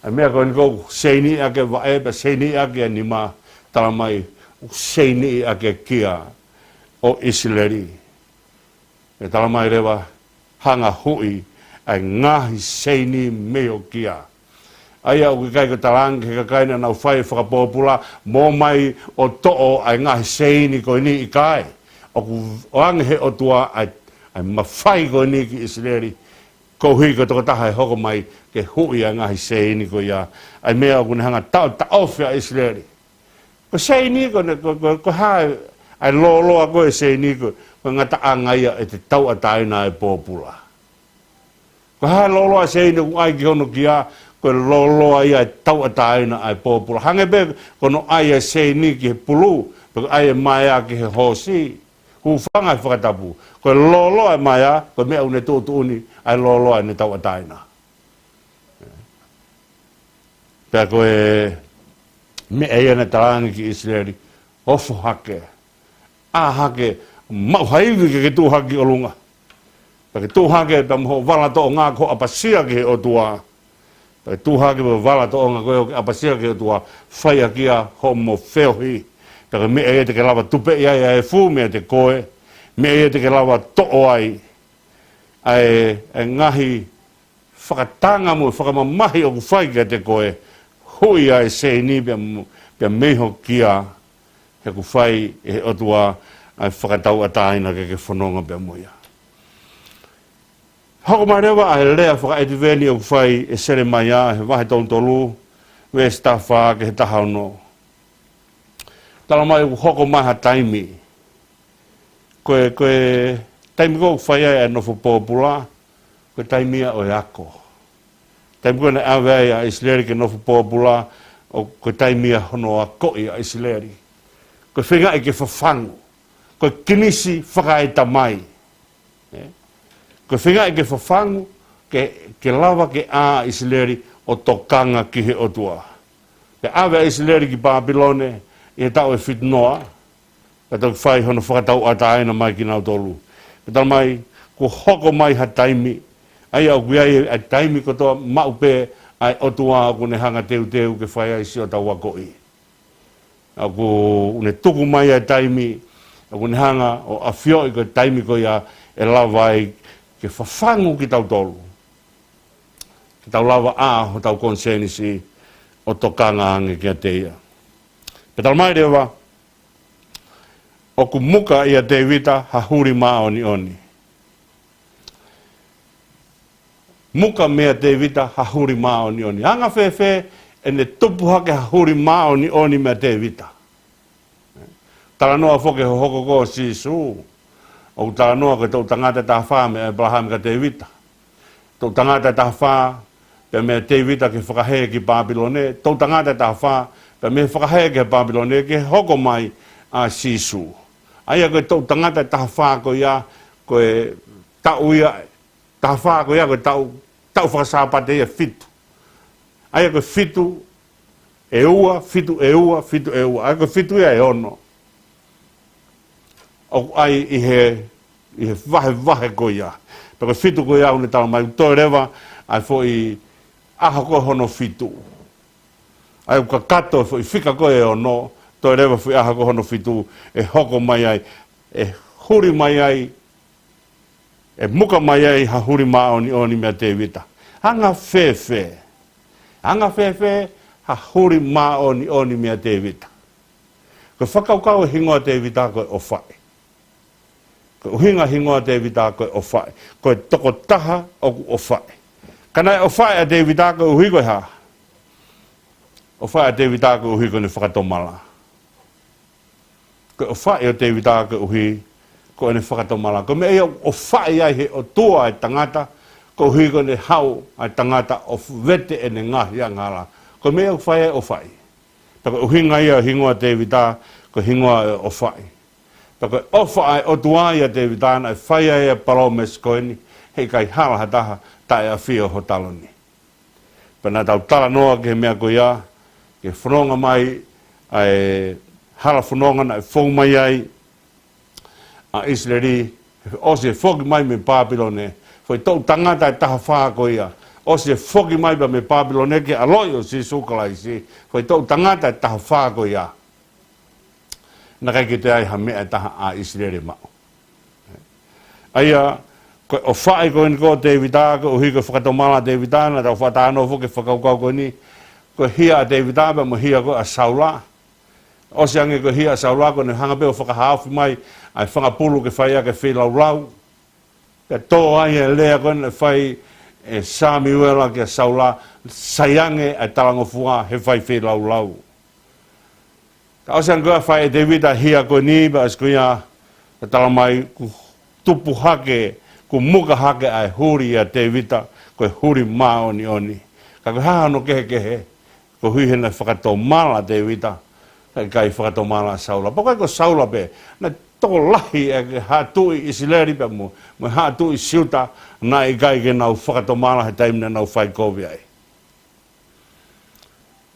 ʻA e meʻa ko eni ʻoku seini ʻaki e vaʻe, pea seini ʻaki e nima, talamai, ʻoku seini ʻaki e kia ʻo ʻIsileli. ʻE talamai leva, hanga huʻi ʻa e ngaahi seini mei ho kia. ʻA ia ʻoku ʻikai ko e talaange ki he kakai naʻa nau fai e fakapōpula, mou mai ʻo toʻo ʻa e ngaahi seini ko eni, ʻikai. ʻOku ʻoange he ʻOtua ʻa e, ʻa e mafai ko eni ki ʻIsileli, koeʻuhi ko e tokotaha ʻe hoko mai ke huʻi ʻa e ngaahi seini ko ia. ʻA e meʻa ʻoku ne hanga taʻo, taʻofi ʻa ʻIsileli. Ko e seini ko eni, ko, ko, ko e hā ʻa e lōloa ko ē seini ko, ko e ngataʻanga ia ʻete tauʻatāina ʻa e pōpula. Ko e hā e lōloa seini ʻoku ʻai ki hono kia, ko e lōloa ia e tauʻatāina ʻa e pōpula. Hangē pē ko hono ʻai e seini ki he pulu, pe ko e ʻai e maea ki he hoosi. Hūfanga he fakatapu. Ko e lōloa e maea, ko e meʻa ʻoku ne tuʻutuʻuni ʻa e lōloa ʻene tauʻatāina. Pea ko e meʻa ia naʻe talaange ki ʻIsileli, ofo hake, ʻā hake, maʻu ha ivi ke ke tuʻu hake ki ʻolunga. Pea ke tuʻu hake pea mo hoʻo vala toʻonga ko hoʻo ʻapasia ki he ʻOtua. Pea ke tuʻu hake mo e vala toʻonga ko ē ʻoku ke ʻapasia ki he ʻOtua, fai ʻaki ia hoʻomo feohi. Pea ko e meʻa ia te ke lava tupeʻi ai ʻa e efu meiate koe, meʻa ia te ke lava toʻo ai ʻa e, ʻa e ngaahi fakatanga mo e fakamamahi ʻoku fai kiate koe, hui ʻa e seini pea mo-, pea mei hokia, he ʻoku fai ʻe he ʻOtua ʻa e fakatauʻatāina ke ke fononga pea mo ia. Hoko mai leva ʻa e lea fakaʻetiveni ʻoku fai ʻe Selemaia he vahe tolu tolu, veesi taha fā ki he taha ono. Talamai ʻoku hoko mai ha taimi. Ko e, ko e taimi ko ē ʻoku fai ai ʻa e nofo pōpula, ko e taimi ia ʻo e ako. Taimi ko ē naʻe ʻave ai ʻa ʻIsileli ke nofo pōpula, ʻo ko e taimi ia hono akoʻi ʻa ʻIsileli. Ko e feingaʻi ke fafangu, ko e kinisi fakaetamai. Ē? Ko e feingaʻi ke fafangu, ke, ke lava ke ʻā ʻa ʻIsileli ʻo tokanga ki he ʻOtua. Pea ʻave ʻa ʻIsileli ki Pāpilone ʻi he taʻu ʻe fitu noa, pea toki fai hono fakatauʻatāina mai kinautolu. Pea talamai, kuo hoko mai ha taimi, ʻa ia ʻoku ʻi ai ʻa e taimi kotoa maʻu pē ʻa e ʻOtua ʻoku ne hanga teuteu ke fai ai siʻotau akoʻi. ʻOku ne tuku mai ʻa e taimi, ʻoku ne hanga ʻo ʻafioʻi ko e taimi ko ia ʻe lava ai ke fafangu kitautolu. Ke tau lava ʻā hotau konisēnisi ʻo tokanga ange kiate ia. Pea talamai leva, ʻoku muka ʻia Tēvita ha huli māʻoniʻoni. Muka meia Tēvita ha huli māʻoniʻoni. Anga fēfē ʻene tupu hake ha huli māʻoniʻoni meia Tēvita? Talanoa foki hohoko ko ē ʻo Sīsū. ʻOku talanoa ko e toʻu tangata ʻe taha fā meia ʻĒpalahame kia Tēvita. Toʻu tangata ʻe taha fā, pea meia Tēvita ke fakahē ki Pāpilone, toʻu tangata ʻe taha fā, pea mei he fakahē ki Pāpilone ke hoko mai ʻa Sīsū. ʻA ia ko e toʻu tangata ʻe taha fā ko ia, ko e taʻu ia, taha fā ko ia ko e taʻu, taʻu fakasāpate ia ʻe fitu. ʻA ia ko e fitu ʻe ua, fitu ʻe ua, fitu ʻe ua. ʻA ia ko e fitu ia ʻe ono. ʻOku ʻi ai ʻi he, ʻi he vahevahe ko ia. Pea ko e fitu ko ia ʻoku ne talamai ʻoku toe leva ʻa e foʻi ʻaho ko ē hono fitu. ʻA ia ʻoku kakato e foʻi fika ko ē ʻe ono, toe leva foʻi ʻaho ko ē hono fitu, ʻe hoko mai ai, ʻe huli mai ai, ʻe muka mai ai ha huli māʻoniʻoni meia Tēvita. Anga fēfē? Anga fēfē ha huli māʻoniʻoni meia Tēvita? Ko e fakakaukau ʻo e hingoa Tēvita ko e ʻOfaʻi. Ko e ʻuhinga hingoa Tēvita ko e ʻOfaʻi. Ko e tokotaha ʻoku ʻofaʻi. Ka naʻe ʻofaʻi ʻa Tēvita koeʻuhi ko e hā? ʻOfaʻi ʻa Tēvita koeʻuhi ko ʻene fakatomala. Ko e ʻofaʻi ʻo Tēvita koeʻuhi ko ʻene fakatomala. Ko e meʻa ia ʻoku ʻofaʻi ai he ʻOtua ʻa e tangata, koeʻuhi ko ʻene haʻu ʻa e tangata ʻo vete ʻene ngaahi angahala. Ko e meʻa ia ʻoku fai ai e ʻofaʻi. Pea ko e ʻuhinga ia ʻo e hingoa Tēvita, ko e hingoa ʻo e ʻOfaʻi. Pea ko e ʻofa ʻa e ʻOtua ʻia Tēvita naʻe fai ai e palōmesi ko eni, heʻikai hala ha taha taʻeʻafio ho taloni. Pea naʻa tau talanoa ki he meʻa ko ia, ki he fononga mai ʻa e hala fononga naʻe fou mai ai ʻa ʻIsileli, ʻosi e foki mai mei Pāpilone, foʻi toʻu tangata ʻe taha fā ko ia, ʻosi e foki mai pea mei Pāpilone ki he ʻaloʻi ʻo Sīsū Kalaisi, foʻi toʻu tangata ʻe taha fā ko ia. Naʻe ʻikai ke toe ʻi ai ha meʻa ʻe taha ʻa ʻIsileli ʻe maʻu. ʻA ia, ko e ʻofaʻi ko eni ko ē ʻo Tēvita, koeʻuhi ko e fakatomala ʻa Tēvita, naʻa tau fakatalanoa foki ki he fakakaukau ko eni, ko e hia ʻa Tēvita pea mo e hia ko ē ʻa Saula. ʻOsi ange ko e hia ʻa Saula, ko ʻene hanga pē ʻo fakahaofi mai ʻa e fanga pulu ke fai ʻaki e feilaulau. Pea tō ai e lea ko ē naʻe fai ʻe Samiuela kia Saula, sai ange ʻa e talangofua he fai feilaulau. Ka ʻosi ange ko ia ʻa e fai ʻe Tēvita e hia ko eni, pea ʻosi ko ia, ka talamai kuo tupu hake, kuo muka hake ʻa e huli ʻia Tēvita, ko e huli māʻoniʻoni. Ka ko e hā hono kehekehe? Koeʻuhi he naʻe fakatomala ʻa Tēvita, kae ʻikai fakatomala ʻa Saula. Pea ʻikai ko Saula pē, naʻe tokolahi e haʻa tuʻi ʻIsileli pea mo, mo e haʻa tuʻi Siuta, naʻe ʻikai ke nau fakatomala he taimi naʻa nau fai kovi ai.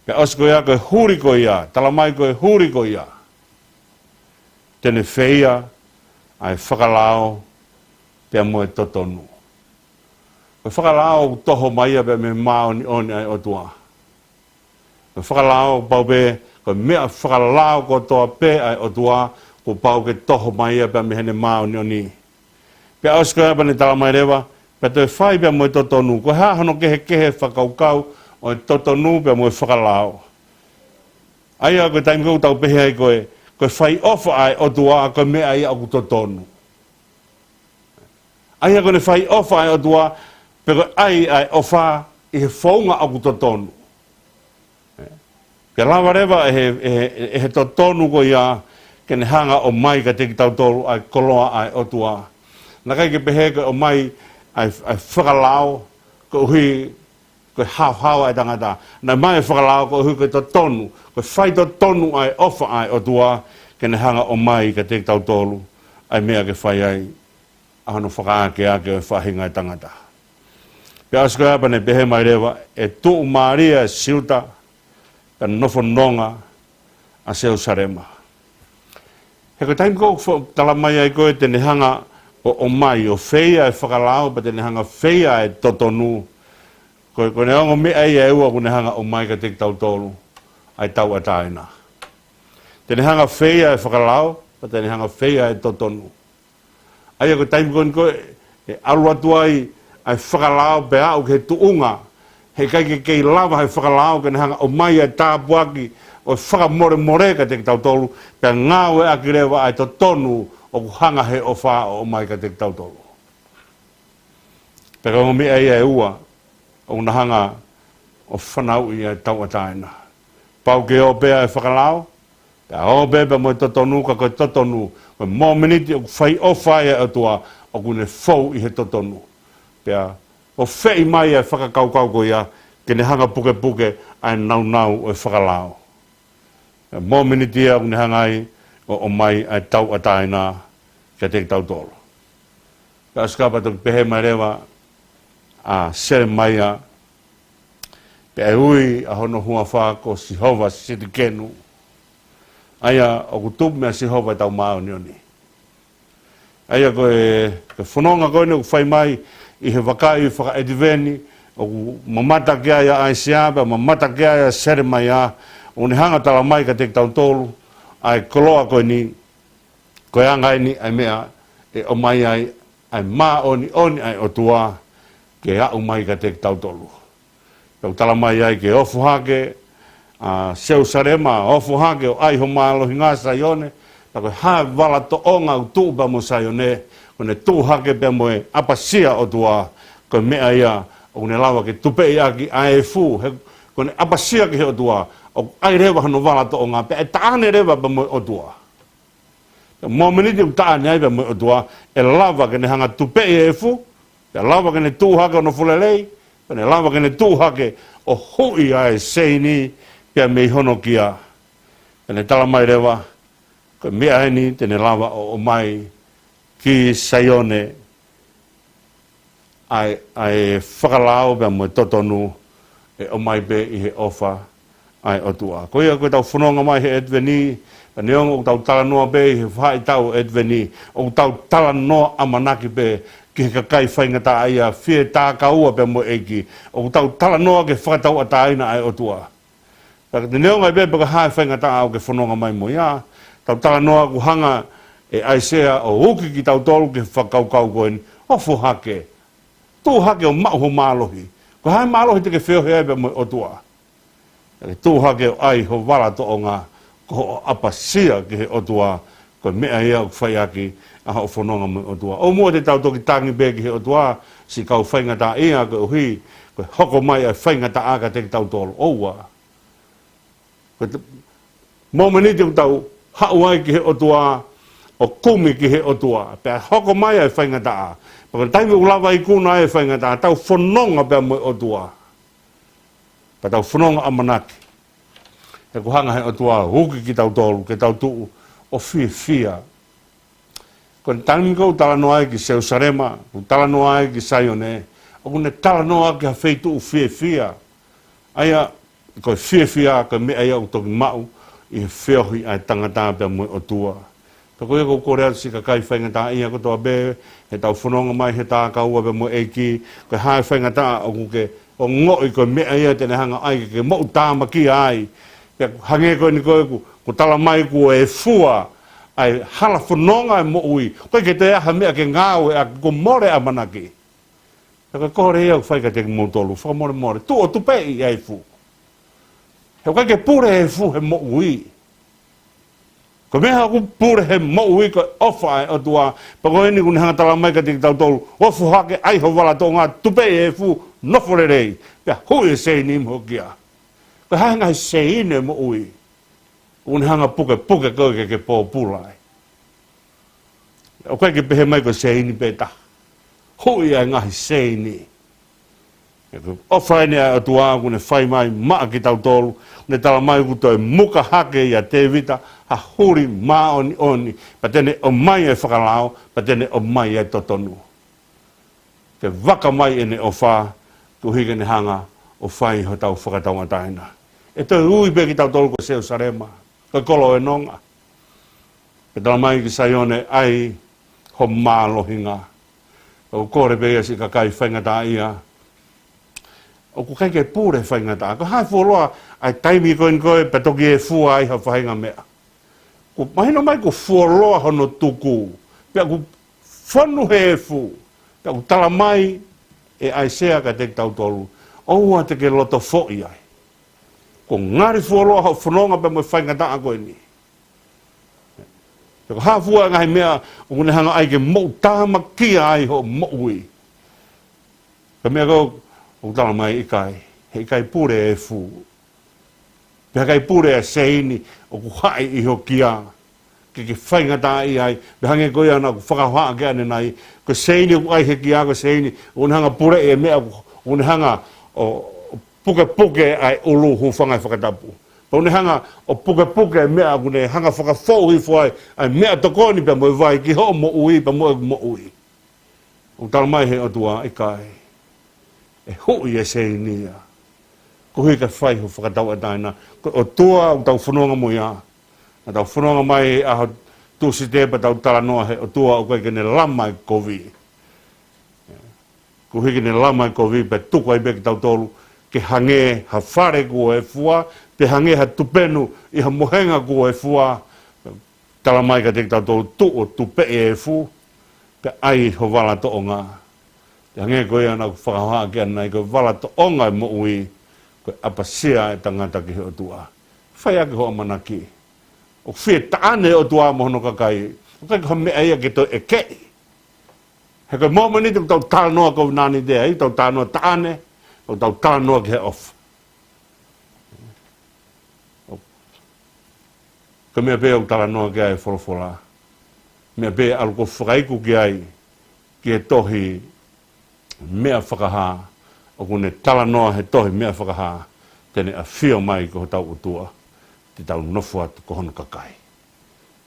Pea ʻosi ko ia ko e huli ko ia, tala mai ko e huli ko ia, te ne feia ʻa e fakalao pea mo e totonu. Ko e fakalao ʻoku toho mai ia pea mei he māʻoniʻoni ʻa e ʻOtua. Ko e fakalao ʻoku pau pē, ko e meʻa fakalao kotoa pē ʻa e ʻOtua, kuo pau ke toho mai ia pea mei heʻene māʻoniʻoni. Pea ʻosi ko ia pea ne tala mai leva, pea toe fai pea mo e totonu. Ko e hā hono kehekehe fakakaukau ʻo e totonu pea mo e fakalao? ʻA ia ko e taimi ko ē ʻoku tau pehē ai ko e, ko e fai ʻofa ʻa e ʻOtua ko e meʻa ia ʻoku totonu. ʻA ia ko ʻene fai ʻofa ʻa e ʻOtua, pe ko e ʻai ʻa e ʻofa ʻi he founga ʻoku totonu. Pea lava leva ʻe he, ʻe he, ʻe he totonu ko ia ke ne hanga ʻo ʻomai kiate kitautolu ʻa e koloa ʻa e ʻOtua. Naʻe ʻikai ke pehē ko e ʻomai ʻa e, ʻa e fakalao koeʻuhi ko e haohaoa ʻa e tangata. Naʻe ʻomai e fakalao koeʻuhi ko e totonu, ko e fai totonu ʻa e ʻofa ʻa e ʻOtua ke ne hanga ʻo ʻomai kiate kitautolu ʻa e meʻa ke fai ai ʻa hono fakaakeake ʻo e faʻahinga ʻo e tangata. Pea ʻosi ko ia pea ne pehē mai leva, ʻe tuʻumālie ʻa Siuta, pea nofo nonga ʻa Selusalema. He ko e taimi ko ē ʻoku tala mai ai ko ē te ne hanga ʻo, ʻo ʻomai, ʻo feia e fakalao, pea te ne hanga feia e totonu. Ko, ko ʻene ongo meʻa ia ʻe ua ʻoku ne hanga ʻo ʻomai kiate kitautolu ʻa e tauʻatāina. Te ne hanga feia e fakalao, pea te ne hanga feia e totonu. ʻA ia ko e taimi ko eni ko ē ʻe ʻalu atu ai ʻa e fakalao pea aʻu ki he tuʻunga, heʻikai ke kei lava ʻe he fakalao ke ne hanga ʻo ʻomai ʻa e tāpuaki ʻo e fakamolemole kiate kitautolu, pea ngāueʻaki leva ʻa e totonu ʻoku hanga ʻe he ʻofa ʻo ʻomai kiate kitautolu. Pea ko e ongo meʻa ia ʻe ua ʻoku na hanga ʻo fanauʻi ʻa e tauʻatāina. Pau ke ō pē ʻa e fakalao, pea ō pē pea mo e totonu, ka ko e totonu, ko e momeniti ʻoku fai ʻofa ai ʻa e ʻOtua, ʻoku ne fou ʻi he totonu. Pea ʻoku feʻi mai ʻa e fakakaukau ko ia ke ne hanga pukepuke ʻa e nāunau ʻo e fakalao. Ko e momeniti ia ʻoku ne hanga ai ʻo, ʻomai ʻa e tauʻatāina kiate kitautolu. Pea ʻosi ko ia pea toki pehē mai leva ʻa Selemaia, pea ʻe ui ʻa hono huafa ko Sihova Sitikenu. ʻA ia ʻoku tupu meia Sihova ʻetau māʻoniʻoni. ʻA ia ko e, ko e fononga ko eni ʻoku fai mai ʻi he vakai fakaʻetiveni, ʻoku mamata ki ai ʻa ʻAisea, pea mamata ki ai ʻa Selemaia, ʻoku ne hanga tala mai kiate kitautolu ʻa e koloa ko eni, ko e anga eni ʻa e meʻa ʻe ʻomai ai ʻa e māʻoniʻoni ʻa e ʻOtua ke aʻu mai kiate kitautolu. Pea ʻoku tala mai ai ke ofo hake ʻa Selusalema, ofo hake ʻo ʻai ho mālohinga Saione, pea ko e hā e vala tōʻonga ʻoku tuʻu pea mo Saione, ko ʻene tuʻu hake pea mo e ʻapasia ʻOtua, ko e meʻa ia ʻoku ne lava ke tupeʻi ʻaki ʻa e efu, he ko ʻene ʻapasia ki he ʻOtua, ʻoku ʻai leva hono vala tōʻonga, pea ʻe taʻane leva pea mo e ʻOtua. Pea momeniti ʻoku taʻane ai pea mo e ʻOtua, ʻe lava ke ne hanga tupeʻi e efu, pea lava ke ne tuʻu hake hono fuʻu lelei, pea ne lava ke ne tuʻu hake ʻo huʻi ʻa e seini pea mei hono kia. Pea ne tala mai leva, ko e meʻa eni te ne lava ʻo ʻomai ki Saione ʻa e, ʻa e fakalao pea mo e totonu ʻe ʻomai pē ʻi he ʻofa ʻa e ʻOtua. Ko ia ko ʻetau fononga mai he ʻEtiveni, pea neongo ʻoku tau talanoa pē ʻi he faʻahitaʻu ʻo e ʻEtiveni, ʻoku tau talanoa ʻamanaki pē ki he kakai faingataʻaʻia fie takaua pea mo e ʻEiki. ʻOku tau talanoa ki he fakatauʻatāina ʻa e ʻOtua. Pea neongo ai pē pe ko e hā e faingataʻa ʻoku ke fononga mai mo ia, tau talanoa ʻoku hanga ʻe ʻAisea ʻo uki kitautolu ki he fakakaukau ko eni, ofo hake. Tuʻu hake ʻo maʻu ho mālohi. Ko e hā e mālohi te ke feohi ai pea mo e ʻOtua? Pea ke tuʻu hake ʻo ʻai ho vala tōʻonga, ko hoʻo ʻapasia ki he ʻOtua, ko e meʻa ia ʻoku fai ʻaki ʻa hoʻo fononga mo e ʻOtua. ʻOua muʻa te tau toki tangi pē ki he ʻOtua, siʻi kau faingataʻaʻia koeʻuhi ko e hoko mai ʻa e faingataʻa kiate kitautolu. ʻOua. Ko e momeniti ʻoku tau haʻu ai ki he ʻOtua, ʻo kumi ki he ʻOtua, pea hoko mai ʻa e faingataʻa. Pea ko e taimi ʻoku lava ikuna ai e faingataʻa, tau fononga pea mo e ʻOtua. Pea tau fononga ʻamanaki. He ʻoku hanga he ʻOtua ʻo uki kitautolu, ke tau tuʻu ʻo fiefia. Ko e taimi ko ē ʻoku talanoa ai ki Selusalema, ʻoku talanoa ai ki Saione, ʻoku ne talanoa ki ha feituʻu fiefia. ʻA ia, Ko e fiefia, ko e meʻa ia ʻoku toki maʻu ʻi he feohi ʻa e tangata pea mo e ʻOtua. Pea ko ia ʻoku ou kole atu siʻi kakai faingataʻaʻia kotoa pē, heʻetau fononga mai he tā kaua pea mo e ʻEiki, ko e hā e faingataʻa ʻoku ke ongoʻi ko e meʻa ia te ne hanga ʻai ke ke moʻutāmakia ai. Pea hangē ko eni ko ē kuo, kuo tala mai kuo efua ʻa e hala fononga ʻo e moʻui. ʻOku ʻikai ke toe ʻi ai ha meʻa ke ngāueʻaki, kuo mole ʻamanaki. Pea ko e kole ia ʻoku fai kiate kimoutolu, fakamolemole, tuʻu ʻo tupeʻi ʻa e efu. He ʻoku ʻikai ke pule e efu he moʻui. Ko e meʻa ʻoku pule he moʻui ko e ʻofa ʻa e ʻOtua, pea ko eni kuo ne hanga tala mai kiate kitautolu, ʻofa hake, ʻai ho vala toʻonga, tupeʻi e efu, nofo lelei, pea huʻi e seini mo e kia. Ko e hā e ngaahi seini ʻo e moʻui ʻoku ne hanga pukepuke koe ke ke pōpula ai? ʻOku ʻikai ke pehē mai ko e seini pē taha. Huʻi ʻa e ngaahi seini. He ko e ʻofa eni ʻa e ʻOtua ʻoku ne fai mai maʻa kitautolu, ne tala mai kuo toe muka hake ʻia Tēvita ha huli māʻoniʻoni, pea te ne ʻomai e fakalao, pea te ne ʻomai e totonu. Ke vaka mai ʻene ʻofa, koeʻuhi ke ne hanga ʻo fai hotau fakatauʻatāina. ʻE toe ui pē kitautolu ko Selūsalema, ko e kolo ʻo e nonga. Pea tala mai ki Saione, ʻai ho mālohinga. ʻOku ou kole pē ia siʻi kakai faingataʻaʻia, ʻoku ʻikai ke pule faingataʻa. Ko e hā e fuoloa ʻa e taimi ko eni ko ē pea toki efua ai ha faʻahinga meʻa? Kuo mahino mai kuo fuoloa hono tuku, pea kuo fonu he efu, pea kuo tala mai ʻe ʻAisea kiate kitautolu, ʻoua te ke loto foʻi ai. Kuo ngali fuoloa hoʻo fononga pea mo e faingataʻa ko eni. Pea ko e hā fua e ngaahi meʻa ʻoku ne hanga ʻai ke moʻutāmakia ai hoʻo moʻui? Ko e meʻa ko ē ʻoku tala mai, ʻikai, he ʻikai pule e efu. Pea ʻikai pule e seini ʻoku haʻi ʻi ho kia ke ke faingataʻaʻia ai, pea hangē ko ia naʻa ku fakahohaʻa ki ai ʻanenai, ko e seini ʻoku ʻai he kia, ko e seini ʻoku ne hanga puleʻi e meʻa, ʻoku ne hanga ʻo, ʻo pukepuke ʻa e ʻulu, hūfanga he fakatapu. Pea ʻoku ne hanga ʻo pukepuke e meʻa, ʻoku ne hanga fakafou hifo ai ʻa e meʻatokoni pea mo e vai ki hoʻo moʻui pea mo ʻeku moʻui. ʻOku tala mai he ʻOtua, ʻikai, ʻe huʻi e seini ia, koeʻuhi ke fai ho fakatauʻatāina. Ko e ʻOtua ʻoku tau fononga mo ia. Naʻa tau fononga mai he ʻaho Tūsite pea tau talanoa he ʻOtua ʻoku ʻikai ke ne lama e kovi. Koeʻuhi ke ne lama e kovi pea tuku ai pē kitautolu ke hangē ha fale kuo efua, pe hangē ha tupenu ʻi ha mohenga kuo efua. Tala mai kiate kitautolu, tuʻu ʻo tupeʻi e efu, pea ʻai ho vala toʻonga. Pea hangē ko ia naʻa ku fakahohaʻa ki ai ʻanenai, ko e vala toʻonga ʻo e moʻui, ko e ʻapasia ʻa e tangata ki he ʻOtua. Fai ʻaki hoʻo ʻamanaki. ʻOku fie taʻane e ʻOtua mo hono kakai. ʻOku ʻikai ko ha meʻa ia ke toe ʻekeʻi. He ko e mōmeniti ʻoku tau talanoa kovinānite ai, tau talanoa taʻane, ʻoku tau talanoa ki he ʻofa. Ko e meʻa pē ʻoku talanoa ki ai e folofola. Meʻa pē ʻalu ko e fakaiku ki ai, ki he tohi Meʻa Fakahā, ʻoku ne talanoa he tohi Meʻa Fakahā, te ne ʻafio mai ko hotau ʻOtua, te tau nofo atu ko hono kakai.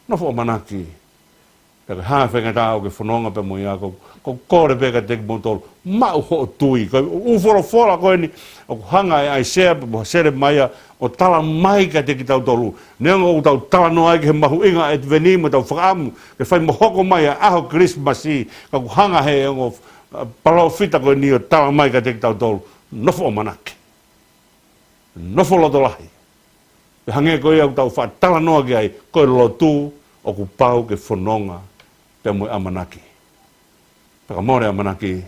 Nofo ʻamanaki, pea ko e hā e faingataʻa ʻoku ke fononga pea mo ia, ʻoku ou kole pē kiate kimoutolu, maʻu hoʻo tui. Ko e ʻū folofola ko eni, ʻoku hanga ʻe ʻAisea pea mo Selemaia ʻo tala mai kiate kitautolu. Neongo ʻoku tau talanoa ai ki he mahuʻinga ʻo e ʻEtiveni mo ʻetau fakaʻamu ke fai mo hoko mai ʻa e ʻaho Kilisimasi, ka ʻoku hanga he ongo, uh, palōfita ko eni ʻo tala mai kiate kitautolu, nofo ʻamanaki. Nofo loto lahi. Pea hangē ko ia ʻoku tau faʻa talanoa ki ai, ko e lotu ʻoku pau ke fononga pea mo e ʻamanaki. Pea ka mole ʻamanaki,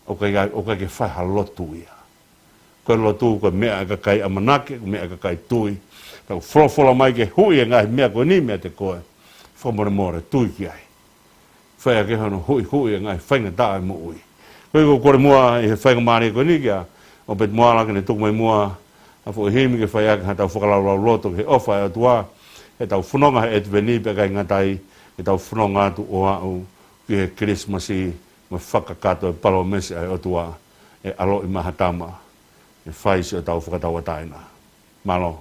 ʻoku ʻikai, ʻoku ʻikai ke fai ha lotu ia. Ko e lotu, ko e meʻa ʻa e kakai ʻamanaki, ko e meʻa ʻa e kakai tui. Pea ʻoku folofola mai ke huʻi e ngaahi meʻa ko eni meiate koe. Fakamolemole, tui ki ai. Fai ʻaki hono huʻihuʻi e ngaahi faingataʻa ʻo e moʻui. Ko ia ʻoku ou kole muʻa ʻi he faingamālie ko eni kia ʻŌpeti Moala ke ne tuku mai muʻa ha foʻi himi ke fai ʻaki haʻatau fakalaulauloto ki he ʻofa ʻa e ʻOtua, heʻetau fononga he ʻEtiveni pea ʻikai ngata ai, heʻetau fononga atu ʻo aʻu ki he Kilisimasi mo e fakakakato e palōmesi ʻa e ʻOtua, ʻe ʻaloʻi mai ha tama ʻe fai siʻotau fakatauʻatāina. Mālō.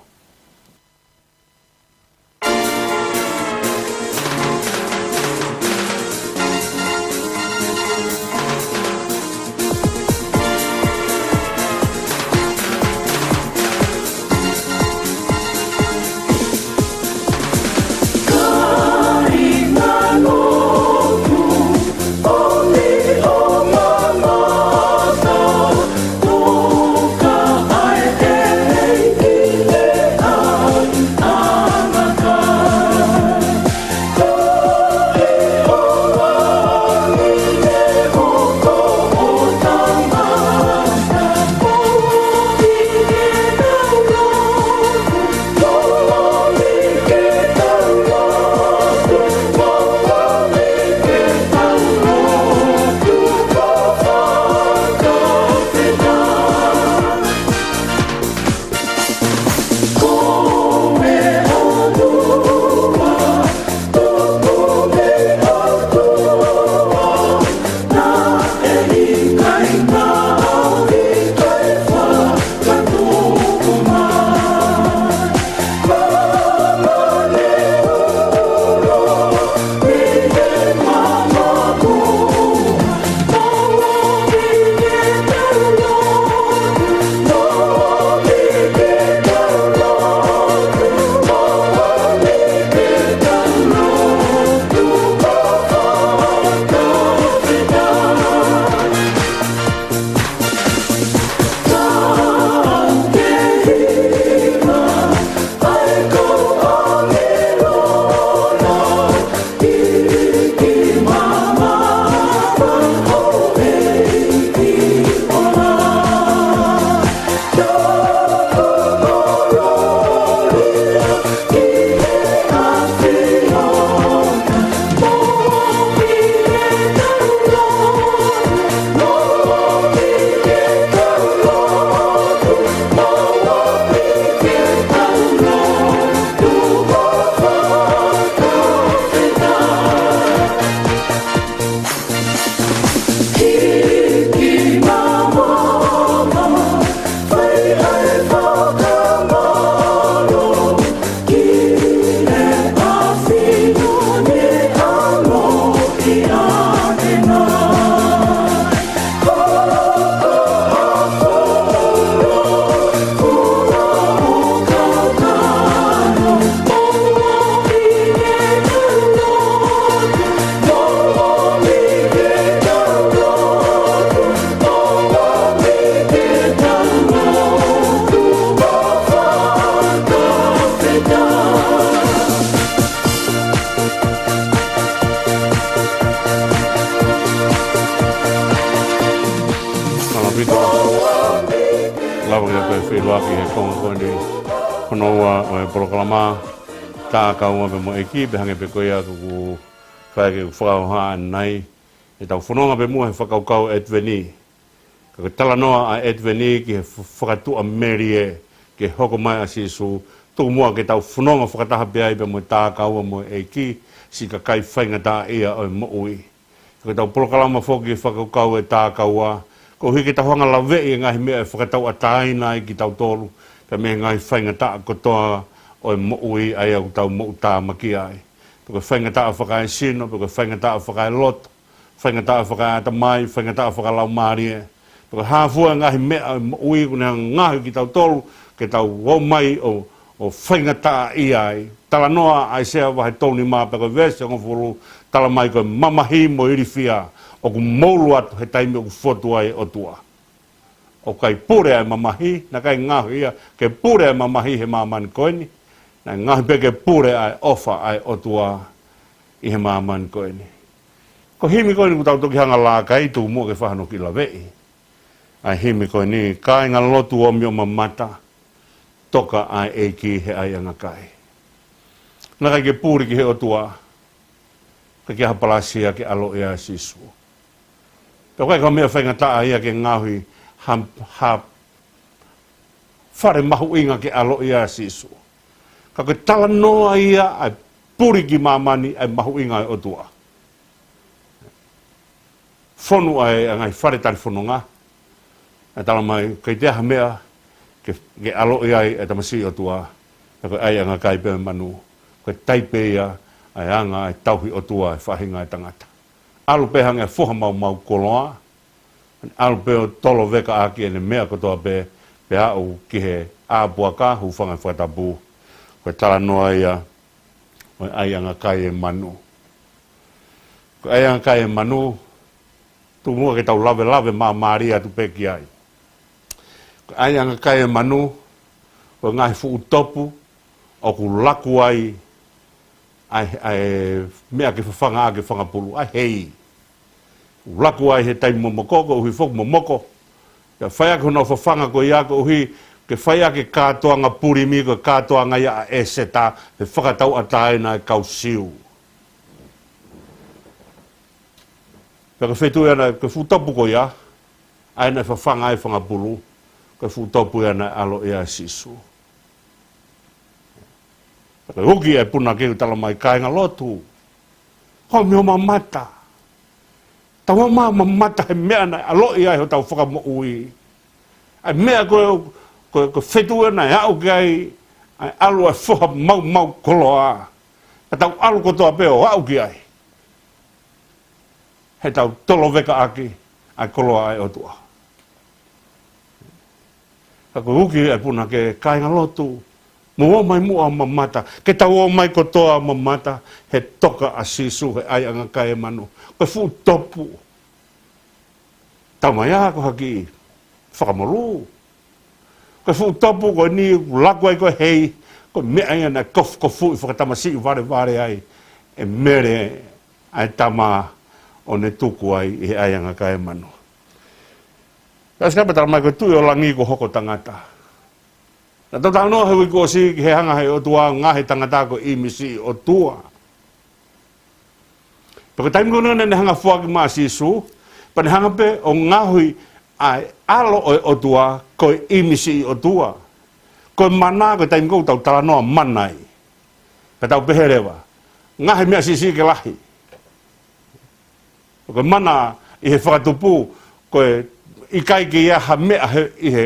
Ko e feʻiloaki he konga ko eni hono ua ʻo e polokalama Tā Kaua pea mo e ʻEiki, pea hangē pē ko ia kuo u fai ʻeku fakahoha ʻanenai, ʻetau fononga pē muʻa he fakakaukau ʻEtiveni. Ka ko e talanoa ʻa ʻEtiveni ki he f-, fakatuʻamelie, ki he hoko mai ʻa Sīsū, tuku muʻa ke tau fononga fakataha pē ai pea mo e Tā Kaua mo e ʻEiki, siʻi kakai faingataʻaʻia ʻo e moʻui. Ko ʻetau polokalama foki fakakaukau e Tā Kaua, koeʻuhi ke tau hanga ʻo laveʻi e ngaahi meʻa ʻe fakatauʻatāina ai kitautolu, pea mei he ngaahi faingataʻa kotoa ʻo e moʻui ʻa ia ʻoku tau moʻutāmaki ai. Pe ko e faingataʻa fakaesino, pe ko e faingataʻa fakaeloto, faingataʻa fakaeʻatamai, faingataʻa fakalaumālie. Pe ko e hā fua e ngaahi meʻa ʻo e moʻui ʻoku ne hanga ʻo ngaohi kitautolu, ke tau ō mai ʻo, ʻo faingataʻaʻia ai. Talanoa ʻAisea vahe tolu nima pea ko e veesi hongofulu, tala mai ko e mamahi mo e ilifia ʻoku moulu atu he taimi ʻoku fotu ai e ʻOtua. ʻOku ʻikai pule ʻa e mamahi, naʻe ʻikai ngaohi ia ke pule ʻa e mamahi he māmani ko eni, naʻe ngaohi pē ke pule ʻa e ʻofa ʻa e ʻOtua ʻi he māmani ko eni. Ko e himi ko eni ʻoku tau toki hanga ʻo laka ai, tuku muʻa ke fai hano kiʻi laveʻi ʻa e himi ko eni, Kāingalotu ōmi ʻo mamata, toka ʻa e ʻEiki he ʻaiʻanga kai. Naʻe ʻikai ke puli ki he ʻOtua, ka ke ha palasia ke ʻaloʻi ʻa Sīsū. Pea ʻoku ʻikai ko ha meʻa faingataʻa ia ke ngaohi ha, ha fale mahuʻinga ke ʻaloʻi ʻa Sīsū. Ka ko e talanoa ia ʻa e puli ki māmani ʻa e mahuʻinga ʻo e ʻOtua. Fonu ai ʻa e ngaahi fale talifononga. ʻE tala mai, ʻikai toe ʻi ai ha meʻa ke, ke ʻaloʻi ai e tamasiʻi ʻOtua. Pea ko e ʻaiʻanga kai pē manu. Ko e taipe ia ʻa e anga ʻa e tauhi ʻOtua ʻa e faʻahinga ʻo e tangata. ʻAlu pē hangē ha foha maumau koloa. ʻAlu pē ʻo tolovekaʻaki ʻene meʻa kotoa pē, pea aʻu ki he ʻā puaka, hūfanga he fakatapu. Ko e talanoa ia ʻo e ʻaiʻanga kai e manu. Ko e ʻaiʻanga kai e manu, tuku muʻa ke tau lavelave māmālie atu pē ki ai. Ko e ʻaiʻanga kai e manu, ko e ngaahi fuʻu topu ʻoku laku ai ʻa e, ʻa e meʻa ke fafanga ʻaki e fanga pulu, ʻa e hei. ʻOku laku ai he taimi momoko, koeʻuhi foki ʻoku momoko. Pea fai ʻaki honau fafanga ko ia koeʻuhi ke fai ʻaki e kātoanga pulimi, ko e kātoanga ia ʻa ʻĒseta, he fakatauʻatāina e kau Siu. Pea ko e feituʻu ia naʻe, ko e fuʻu topu ko ia, ʻa ia naʻe fafanga ai e fanga pulu, ko e fuʻu topu ia naʻe ʻaloʻi ai ʻa Sīsū. Pea ko e uki ʻa e punake ʻoku tala mai, Kāingalotu, ōmi ʻo mamata. Tau ō mai ʻo mamata he meʻa naʻe ʻaloʻi ai hotau Fakamoʻui. ʻA e meʻa ko ē, ko, ko e feituʻu naʻe aʻu ki ai ʻa e ʻalu ʻa e foha maumau koloa. Ka tau ʻalu kotoa pē ʻo aʻu ki ai, he tau tolovekaʻaki ʻa e koloa ʻa e ʻOtua. Ka ko e uki ʻa e punake, Kāingalotu, mou ō mai muʻa ʻo mamata, ke tau ō mai kotoa ʻo mamata he toka ʻa Sīsū he ʻaiʻanga kai e manu. Ko e fuʻu topu. Tau mai ā ko ha kiʻi fakamolū. Ko e fuʻu topu ko eni ʻoku laku ai ko e hei, ko e meʻa ia naʻe kofukofuʻi fakatamasiʻi valevale ai ʻe Mele ʻa e tama ʻo ne tuku ai ʻi he ʻaiʻanga kai e manu. Pea ʻosi ko ia pea tala mai ko e Tuʻi ʻo Langi kuo hoko tangata. Naʻa tau talanoa he uike kuo ʻosi ki he hanga he ʻOtua ʻo ngaohi e tangata ko e ʻīmisi ʻo e ʻOtua. Pea ko e taimi ko ē naʻa ne hanga ʻo foaki mai ʻa Sīsū, pea ne hanga pē ʻo ngaohi ʻa e ʻAlo ʻo e ʻOtua ko e ʻīmisi ʻo e ʻOtua. Ko e mana, ko e taimi ko ē ʻoku tau talanoa mana ai. Pea tau pehē leva, ngaohi e meʻa siʻisiʻi ke lahi. Ko e mana ʻi he fakatupu, ko e ʻikai ke ʻi ai ha meʻa he, ʻi he,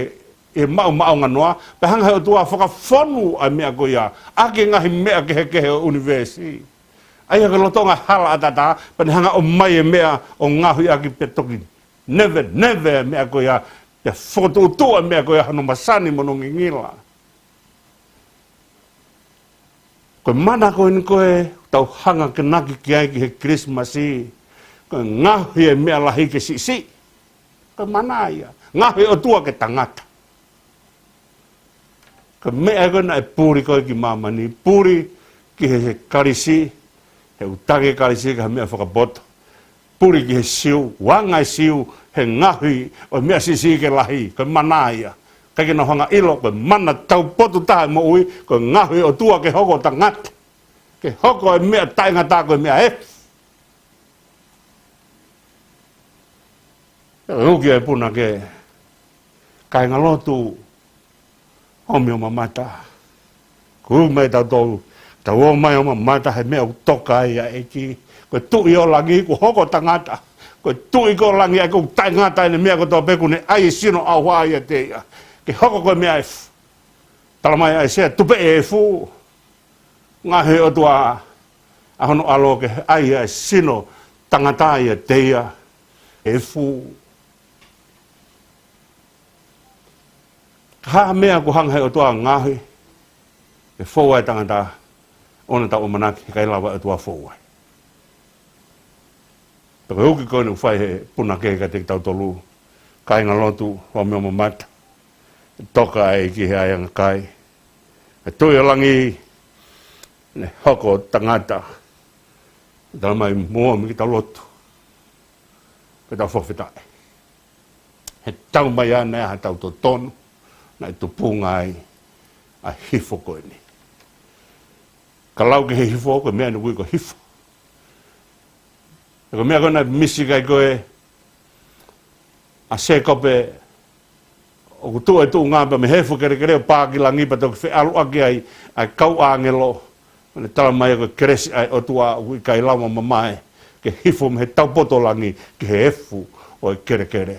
ʻi he maʻumaʻunga noa, pea hanga he ʻOtua ʻo fakafonu ʻa e meʻa ko ia ʻaki e ngaahi meʻa kehekehe ʻo e ʻunivēsi. ʻA ia ko e lolotonga e hala ʻataʻatā, pea ne hanga ʻo ʻomai e meʻa ʻo ngaohi ʻaki pea toki neveneveʻi e meʻa ko ia, pea fokotuʻutuʻu e meʻa ko ia hono masani mo hono ngingila. Ko e mana ko eni ko ē ʻoku tau hanga ʻo akonaki ki ai ki he Kilisimasi, ko e ngaohi e meʻa lahi ke siʻisiʻi. Ko e mana ia. Ngaohi e ʻOtua ke tangata. Ko e meʻa ko ē naʻe puli ko ē ki māmani, puli ki he, he Kalisi, he ʻoku taki e Kalisi ki ha meʻa fakapoto. Puli ki he Siu, anga e Siu he ngaohi ʻo e meʻa siʻisiʻi ke lahi, ko e mana ia. ʻIkai ke nau hanga ʻilo ko e mana taupotu taha e moʻui, ko e ngaohi ʻOtua ke hoko ʻo tangata. Ke hoko e meʻa taʻengata ko e meʻa efu. Pea uki e punake, kāingalotu, omi ʻo mamata. Ko e ʻuhi mai tautolu, tau ō mai ʻo mamata he meʻa ʻoku toka ai ʻa e ʻEiki. Ko e Tuʻi ʻo langi kuo hoko tangata. Ko e Tuʻi ko langi ʻa ia ʻoku taʻengata ʻene meʻa kotoa pē, kuo ne ʻai e sino ʻauha ʻiate ia ke hoko ko e meʻa efu. Talamai ʻe ʻAisea, tupeʻi e efu. Ngaohi ʻe he ʻOtua ʻa hono ʻAlo ke ʻai ʻa e sino tangata ʻiate ia. Efu. Ko e hā e meʻa ʻoku hanga ʻe he ʻOtua ʻo ngaohi ke fou ai e tangata, ʻoua naʻa tau ʻamanaki he ʻikai lava e ʻOtua ʻo fou ai. Pea ko e uki ko eni ʻoku fai ʻe he punake kiate kitautolu, kāingalotu, omi ʻo mamata. Toka ai ki he ʻaiʻanga kai. Ko e Tuʻi ʻo langi, ne hoko tangata. Talamai, mou omi ke tau lotu. Ke tau fakafetaʻi. He talamai ʻe ia naʻe ʻi ai ha tautotonu naʻe tupunga ai ʻa e hifo ko eni. Ka lau ki he hifo, ko e meʻa eni ʻoku ui ko e hifo. He ko e meʻa ko ē naʻe misi ki ai ko ē ʻa Sēkope, ʻoku tuʻu e tuʻunga pea mei he efu kelekele ʻo pā ki langi pea toki feʻaluʻaki ai ʻa e kau ʻāngelo. Pea ne talamai ko e kelesi ʻa e ʻOtua ʻoku ʻikai lava ʻo mamae ke hifo mei he taupotu ʻo langi ki he efu ʻo e kelekele.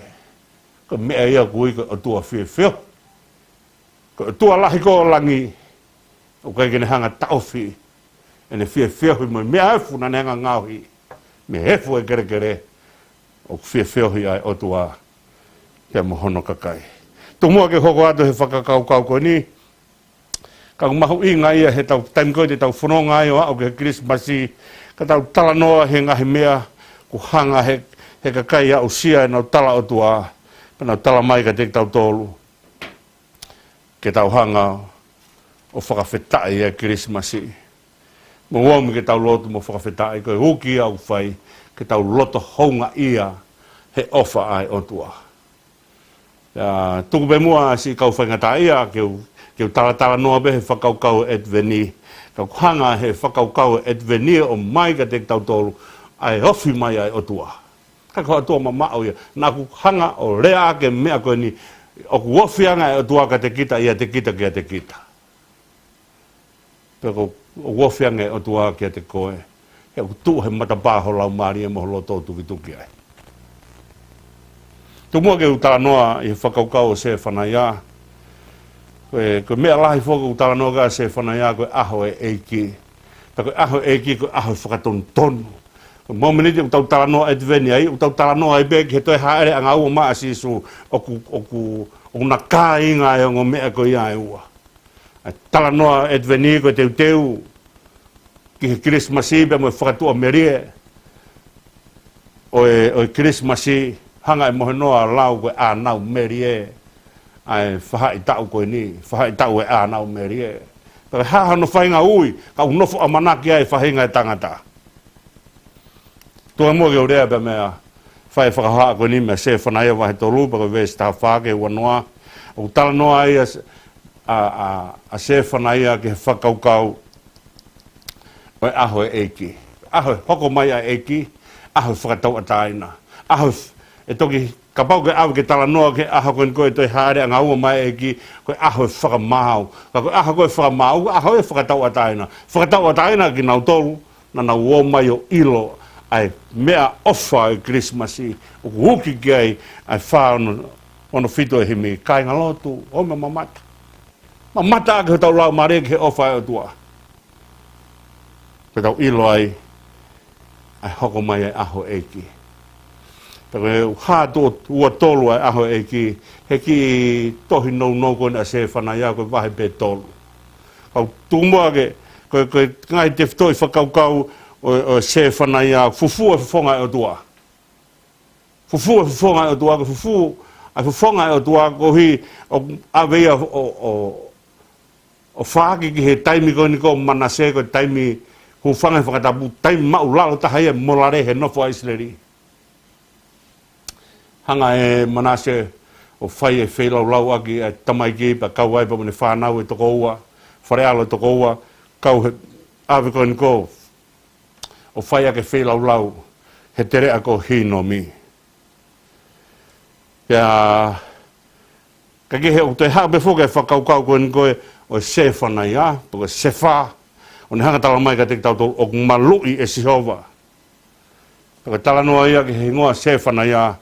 Ko e meʻa ia ʻoku ui ko e ʻOtua fiefia. Ko e ʻOtua lahi ko ē ʻo langi, ʻoku ʻikai ke ne hanga ʻo taʻofi ʻene fiefia ʻi he meʻa efu naʻa ne hanga ʻo ngaohi mei he efu ʻo e kelekele. ʻOku fiefia ʻa e ʻOtua pea mo hono kakai. Tomuʻa ke hoko atu he fakakaukau ko eni, ka ʻoku mahuʻinga ia he taimi ko ē te tau fononga ai ʻo aʻu ki he Kilisimasi, ka tau talanoa he ngaahi meʻa ʻoku hanga ʻe he, he kakai ʻo aʻusia ʻenau tala ʻOtua, pea nau talamai kiate kitautolu ke tau hanga ʻo fakafetaʻi ʻa e Kilisimasi. Mou omi ke tau lotu mo fakafetaʻi, ko e uki ia ʻoku fai ke tau loto houngaʻia he ʻofa ʻa e ʻOtua. Pea tuku pē muʻa siʻi kau faingataʻaʻia ke u, ke u talatalanoa pē he fakakaukau ʻo e ʻEtiveni. Ka ʻoku hanga ʻe he fakakaukau ʻo e ʻEtiveni ʻo ʻomai kiate kitautolu ʻa e ofi mai ʻa e ʻOtua. Ka ko e ʻOtua mamaʻo ia. Naʻa ku hanga ʻo lea ʻaki e meʻa ko eni, ʻoku ofi ange ʻa e ʻOtua kiate kita, ʻiate kita, kiate kita. Pea ko e ofi ange ʻa e ʻOtua kiate koe, he ʻoku tuʻu he matapā ho laumālie mo ho loto ʻo tukituki ai. Tomuʻa ke u talanoa ʻi he fakakaukau ʻo Sefanaia. Ko e, ko e meʻa lahi foki ʻoku talanoa ki ai ʻa Sefanaia ko e ʻaho ʻo e ʻEiki. Pea ko e ʻaho ʻo e ʻEiki ko e ʻaho ʻo e fakatonutonu. Ko e mōmeniti ʻoku tau talanoa ʻEtiveni ai, ʻoku tau talanoa ai pē ki he toe hāʻele ʻanga ua mai ʻa Sīsū, ʻoku, ʻoku, ʻoku na kāinga e ongo meʻa ko ia ʻe ua. ʻA e talanoa ʻEtiveni ko e teuteu ki he Kilisimasi pea mo e fakatuʻamelie ʻo e, ʻo e Kilisimasi, hanga ʻe Mohenō ʻo lau ko e ʻānau melie ʻa e faʻahitaʻu ko eni, faʻahitaʻu e ʻānau melie. Pea ko e hā hono faʻahinga ui, ka ʻoku nofo ʻamanaki ai e faʻahinga ʻo e tangata. Tomuʻa ke u lea pē meʻa, fai e fakahā ko eni mei Sefanaia vahe tolu, pea ko e veesi taha fā ki he ua noa. ʻOku talanoa ai ʻa, ʻa, ʻa, ʻa Sefanaia ki he fakakaukau ʻo e ʻaho ʻo e ʻEiki. ʻAho ʻe hoko mai ai ʻa e ʻEiki, ʻaho ʻo e fakatauʻatāina. ʻAho ʻe f-, ʻe toki, kapau ke ʻave ke talanoa ki he ʻaho ko eni ko e toe hāʻele ʻanga ua mai ʻa e ʻEiki, ko e ʻaho ʻo e fakamaau. Ka ko e ʻaho ko ē ʻo e fakamaau, ʻaho ʻo e fakatauʻatāina. Fakatauʻatāina kinautolu naʻa nau ō mai ʻo ʻilo ʻa e meʻaʻofa ʻo e Kilisimasi, ʻoku uki ki ai ʻa e fā ono, ono fitu ʻo e himi, kāingalotu, omi ʻo mamata. Mamata ʻaki hotau laumālie ki he ʻofa ʻa e ʻOtua. Pea tau ʻilo ai ʻa e hoko mai ʻa e ʻaho ʻo e ʻEiki. Pea ko e hā tuʻo ua tolu ʻa e ʻaho ʻo e ʻEiki, he kiʻi tohi nounou ko eni ʻa Sefanaia ko e vahe pē tolu. Ka ʻoku tuku muʻa ke, ko e, ko e ngaahi tefitoʻi fakakaukau ʻo, ʻo Sefanaia, fufū e fofonga ʻo e ʻOtua. Fufū e fofonga ʻo e ʻOtua, ko e fufū ʻa e fofonga ʻo e ʻOtua, koeʻuhi ʻoku ʻave ia ʻo, ʻo, ʻo, ʻo faʻaki ki he taimi ko eni ko Manase, ko e taimi hūfanga he fakatapu, taimi māʻulalo taha ia ʻi he molale he nofo ʻa ʻIsileli. Hanga ʻe Manase ʻo fai e feilaulau ʻaki ʻa e tamaiki pea kau ai pea mo ʻene fānau ʻe toko ua, fale ʻalo ʻe toko ua, kau he ʻave ko eni ko ē ʻo fai ʻaki e feilaulau he teleʻa ko Hinomi. Pea, ka ke he ʻoku toe haʻu pē foki e fakakaukau ko eni ko ē ʻo e Sefanaia, pe ko e Sefa, ʻo ne hanga ʻo tala mai kiate kitautolu ʻoku maluʻi ʻe Sihova. Pea ko e talanoa ia ki he hingoa Sefanaia,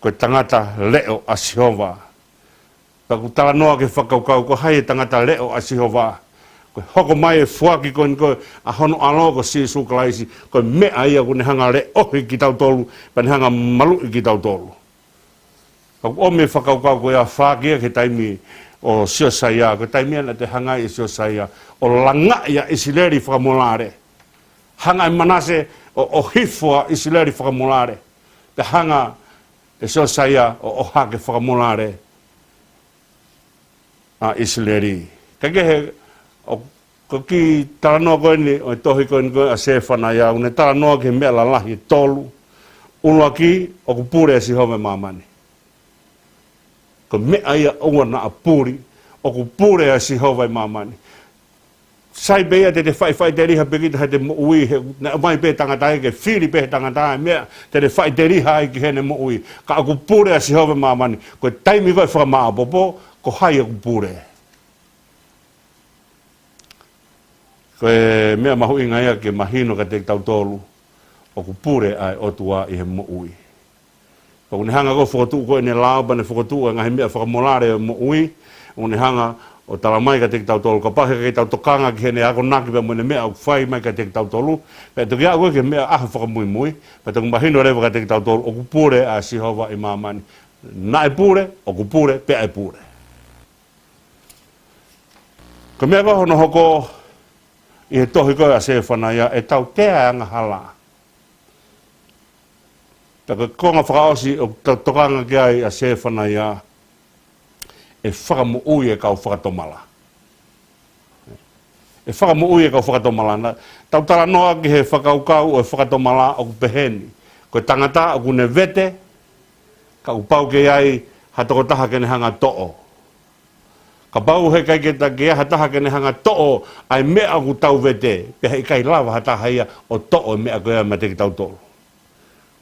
ko e tangata leʻo ʻa Sihova. Pea ʻoku talanoa ki he fakakaukau ko hai e tangata leʻo ʻa Sihova. Ko e hoko mai e foaki ko eni ko ē ʻa hono ʻAlo ko Sīsū Kalaisi, ko e meʻa ia ʻoku ne hanga ʻo leʻohi kitautolu, pea ne hanga ʻo maluʻi kitautolu. Ka ʻoku ʻomi e fakakaukau ko ia ʻo foaki ia ki he taimi ʻo Siosaia, ko e taimi ia naʻe toe hanga ai ʻe Siosaia ʻo langaʻi ʻa ʻIsileli fakamolale. Hanga ʻe Manase ʻo, ʻo ʻohifo ʻa ʻIsileli fakamolale. Pea hanga ʻe Siosaia ʻo, ʻohake fakamolale ʻa ʻIsileli. Ka ke he, ʻo, ko e kiʻi talanoa ko eni ʻo e tohi ko eni ko ē ʻa Sefanaia, ʻoku ne talanoa ki he meʻa lalahi ʻe tolu. ʻUluaki, ʻoku pule ʻa Sihova ʻi māmani. Ko e meʻa ia ʻoua naʻa puli, ʻoku pule ʻa Sihova ʻi māmani. Sai pē ia te te faʻifaʻiteliha pē kita heʻete moʻui, he naʻe ʻomai pē tangata ia ke fili pē he tangata e meʻa te te faʻiteliha ai ki heʻene moʻui. Ka ʻoku pule ʻa Sihova ʻi māmani. Ko e taimi ko ē ʻo e fakamāʻopoʻopo, ko hai ʻoku pule? Ko e meʻa mahuʻinga ia ke mahino kiate kitautolu, ʻoku pule ʻa e ʻOtua ʻi he moʻui. Pea ʻoku ne hanga ko ē ʻo fokotuʻu ko ē ʻene lao, pea ne fokotuʻu e ngaahi meʻa fakamolale ʻo e moʻui, ʻoku ne hanga ʻo tala mai kiate kitautolu, kapau he ʻikai ke tau tokanga ki heʻene akonaki pea mo ʻene meʻa ʻoku fai mai kiate kitautolu, pea toki aʻu ko ē ki he meʻa ʻaho fakamuimui, pea toki mahino leva kiate kitautolu, ʻoku pule ʻa Sihova ʻi māmani. Naʻe pule, ʻoku pule, pea ʻe pule. Ko e meʻa ko ē hono hoko ʻi he tohi ko ē ʻa Sefanaia, ʻe tautea e angahala. Pea ko e konga fakaʻosi ʻoku tau tokanga ki ai ʻa Sefanaia, ʻe fakamoʻui e kau fakatomala. ʻE fakamoʻui e kau fakatomala. Naʻa tau talanoa ki he fakakaukau ʻo e fakatomala ʻoku peheni. Ko e tangata ʻoku ne vete, ka ʻoku pau ke ʻi ai ha tokotaha ke ne hanga ʻo toʻo. Kapau he ʻikai ke ta-, ke ʻi ai ha taha ke ne hanga ʻo toʻo ʻa e meʻa ʻoku tau vete, pea he ʻikai lava ha taha ia ʻo toʻo e meʻa ko ia meiate kitautolu.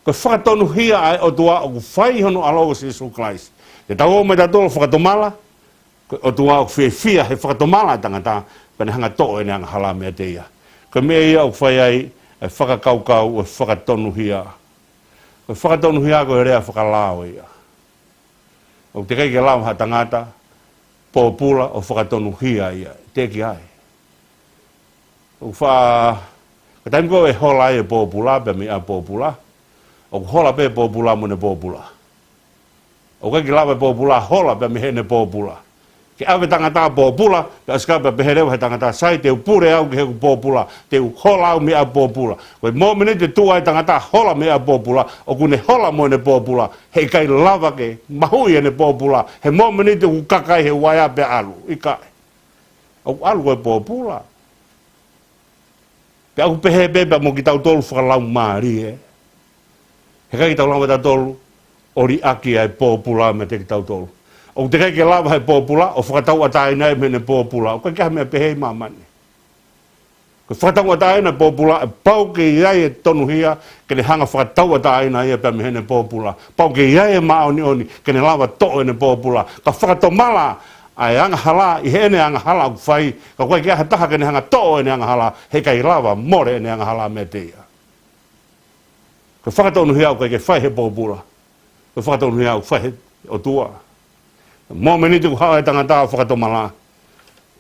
Ko e fakatonuhia ʻa e ʻOtua ʻoku fai ʻi hono ʻAlo ko Sīsū Kalaisi. Te tau ō mai tautolu ʻo fakatomala, ko e ʻOtua ʻoku fiefia he fakatomala ʻa e tangata, pea ne hanga ʻo toʻo ʻene angahala meiate ia. Ko e meʻa ia ʻoku fai ai e fakakaukau ʻo e fakatonuhia. Ko e fakatonuhia ko e lea fakalao ia. ʻOku teʻeki ke lava ha tangata pōpula ʻo fakatonuhia ia. Teʻeki ai. ʻOku fa-, ko e taimi ko ē ʻe hola ai e pōpula, pea mei ʻa e pōpula. ʻOku hola pē pōpula mo ʻene pōpula. ʻOku ʻikai ke lava e pōpula ʻo hola pea mei heʻene pōpula. Ke ʻave tangata pōpula, pea ʻosi ka pea pehē leva he tangata, sai, te u pule au ki heʻeku pōpula, te u hola au mei ʻa e pōpula. Ko e mōmeniti ʻe tuʻu ai e tangata ʻo hola mei ʻa e pōpula, ʻoku ne hola mo ʻene pōpula, he ʻikai lava ke mahuʻi ʻene pōpula, he mōmeniti ʻoku kaka ai he uaea pea ʻalu, ʻikai. ʻOku ʻalu ko e pōpula. Pea ʻoku pehē pē pea mo kitautolu fakalaumālie. He ʻikai ke tau lava tautolu ʻo liʻaki ʻa e pōpula meiate kitautolu. ʻOku teʻeki ke lava he pōpula ʻo fakatauʻatāina ia mei heʻene pōpula. ʻOku ʻikai ke ʻi ai ha meʻa pehē ʻi māmani. Ko e fakatauʻatāina e pōpula, ʻe pau ke ʻi ai e tonuhia ke ne hanga ʻo fakatauʻatāina ia pea mei heʻene pōpula. Pau ke ʻi ai e māʻoniʻoni ke ne lava ʻo toʻo ʻene pōpula. Ka fakatomala ʻa e angahala ʻi heʻene angahala ʻoku fai, ka ʻoku ʻikai ke ʻi ai ha taha ke ne hanga ʻo toʻo ʻene angahala, he ʻikai lava ʻo mole ʻene angahala meiate ia. Ko e fakatonuhia ʻoku ʻikai ke fai he pōpula. Ko e fakatonuhia ʻoku fai he ʻOtua. Mōmeniti ʻoku haʻu ai e tangata ʻo fakatomala,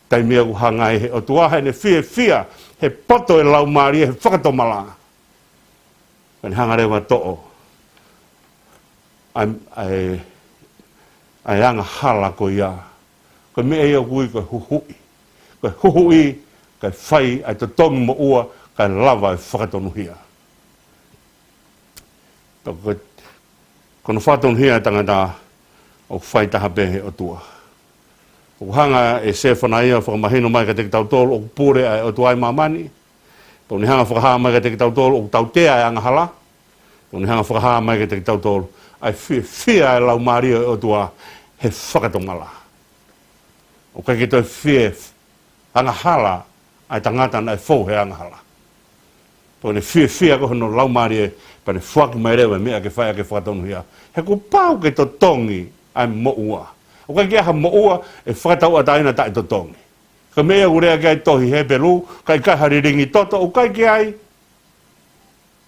taimi ia ʻoku hanga ai he ʻOtua, heʻene fiefia he poto e laumālie he fakatomala, pea ne hanga leva ʻo toʻo ʻa e, ʻa e, ʻa e angahala ko ia. Ko e meʻa ia ʻoku ui ko e huhuʻi. Ko e huhuʻi, kae fai ʻa e totongi moʻua, kae lava e fakatonuhia. Pea ko e, ko hono fakatonuhia e tangata, ʻoku fai taha pē he ʻOtua. ʻOku hanga ʻe Sefanaia ʻo fakamahino mai kiate kitautolu ʻoku pule ʻa e ʻOtua ʻi māmani. Pea ʻoku ne hanga ʻo fakahā mai kiate kitautolu ʻoku tautea e angahala. Pea ʻoku ne hanga ʻo fakahā mai kiate kitautolu ʻa e fiefia e laumālie ʻo e ʻOtua he fakatomala. ʻOku ʻikai ke toe fie angahala ʻa e tangata naʻe fou he angahala. Pea ʻoku ne fiefia ko hono laumālie, pea ne foaki mai leva e meʻa ke fai ʻaki e fakatonuhia. He kuo pau ke totongi ʻa e moʻua. ʻOku ʻikai ke ʻi ai ha moʻua ʻe fakatauʻatāina taʻetotongi. Ko e meʻa ia ʻoku lea ki ai e tohi Hepelū, ka ʻikai ha lilingi toto, ʻoku ʻikai ke ʻi ai.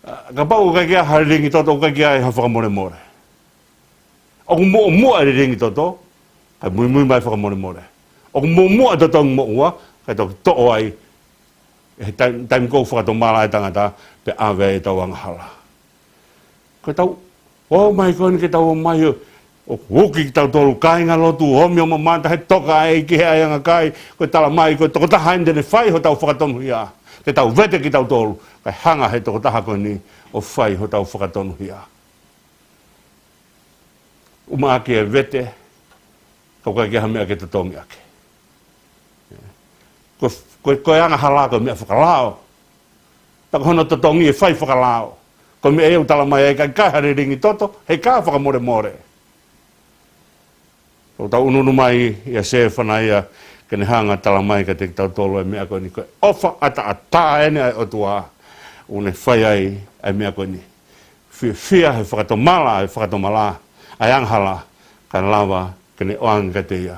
ʻA, kapau ʻoku ʻikai ke ʻi ai ha lilingi toto, ʻoku ʻikai ke ʻi ai ha fakamolemole. ʻOku muʻomuʻa e lilingi toto, kae muimui mai e fakamolemole. ʻOku muʻomuʻa e totongi moʻua, kae toki toʻo ai, he taim-, taimi ʻoku fakatomala ai e tangata, pea ʻave ai ʻetau angahala. Ko ʻetau ō mai ko eni ke tau ō mai ʻo, ʻoku uki kitautolu kāingalotu, ʻomi ʻo mamata he toka ʻa e ʻEiki he ʻaiʻanga kai, ko e talamai, ko e tokotaha eni te ne fai hotau fakatonuhia. Te tau vete kitautolu, kae hanga he tokotaha ko eni ʻo fai hotau fakatonuhia. ʻUmaʻā ʻa e vete, ka ʻoku ʻikai ke ʻi ai ha meʻa ke totongi ʻaki. Ko, ko, ko e angahala ko e meʻa fakalao. Pea ko hono totongi ʻe fai fakalao. Ko e meʻa ia ʻoku talamai ai ka ʻikai ha lilingi toto, heʻikai ha fakamolemole. ʻOku tau ʻunuʻunu mai ʻia Sefanaia ke ne hanga ʻo talamai kiate kitautolu ʻa e meʻa ko eni, ko e ʻofa ʻataʻatā eni ʻa e ʻOtua ʻoku ne fai ai ʻa e meʻa ko eni. Fiefia he fakatomala ʻa e fakatomala, ʻa e angahala, kae lava ke ne ʻoange kiate ia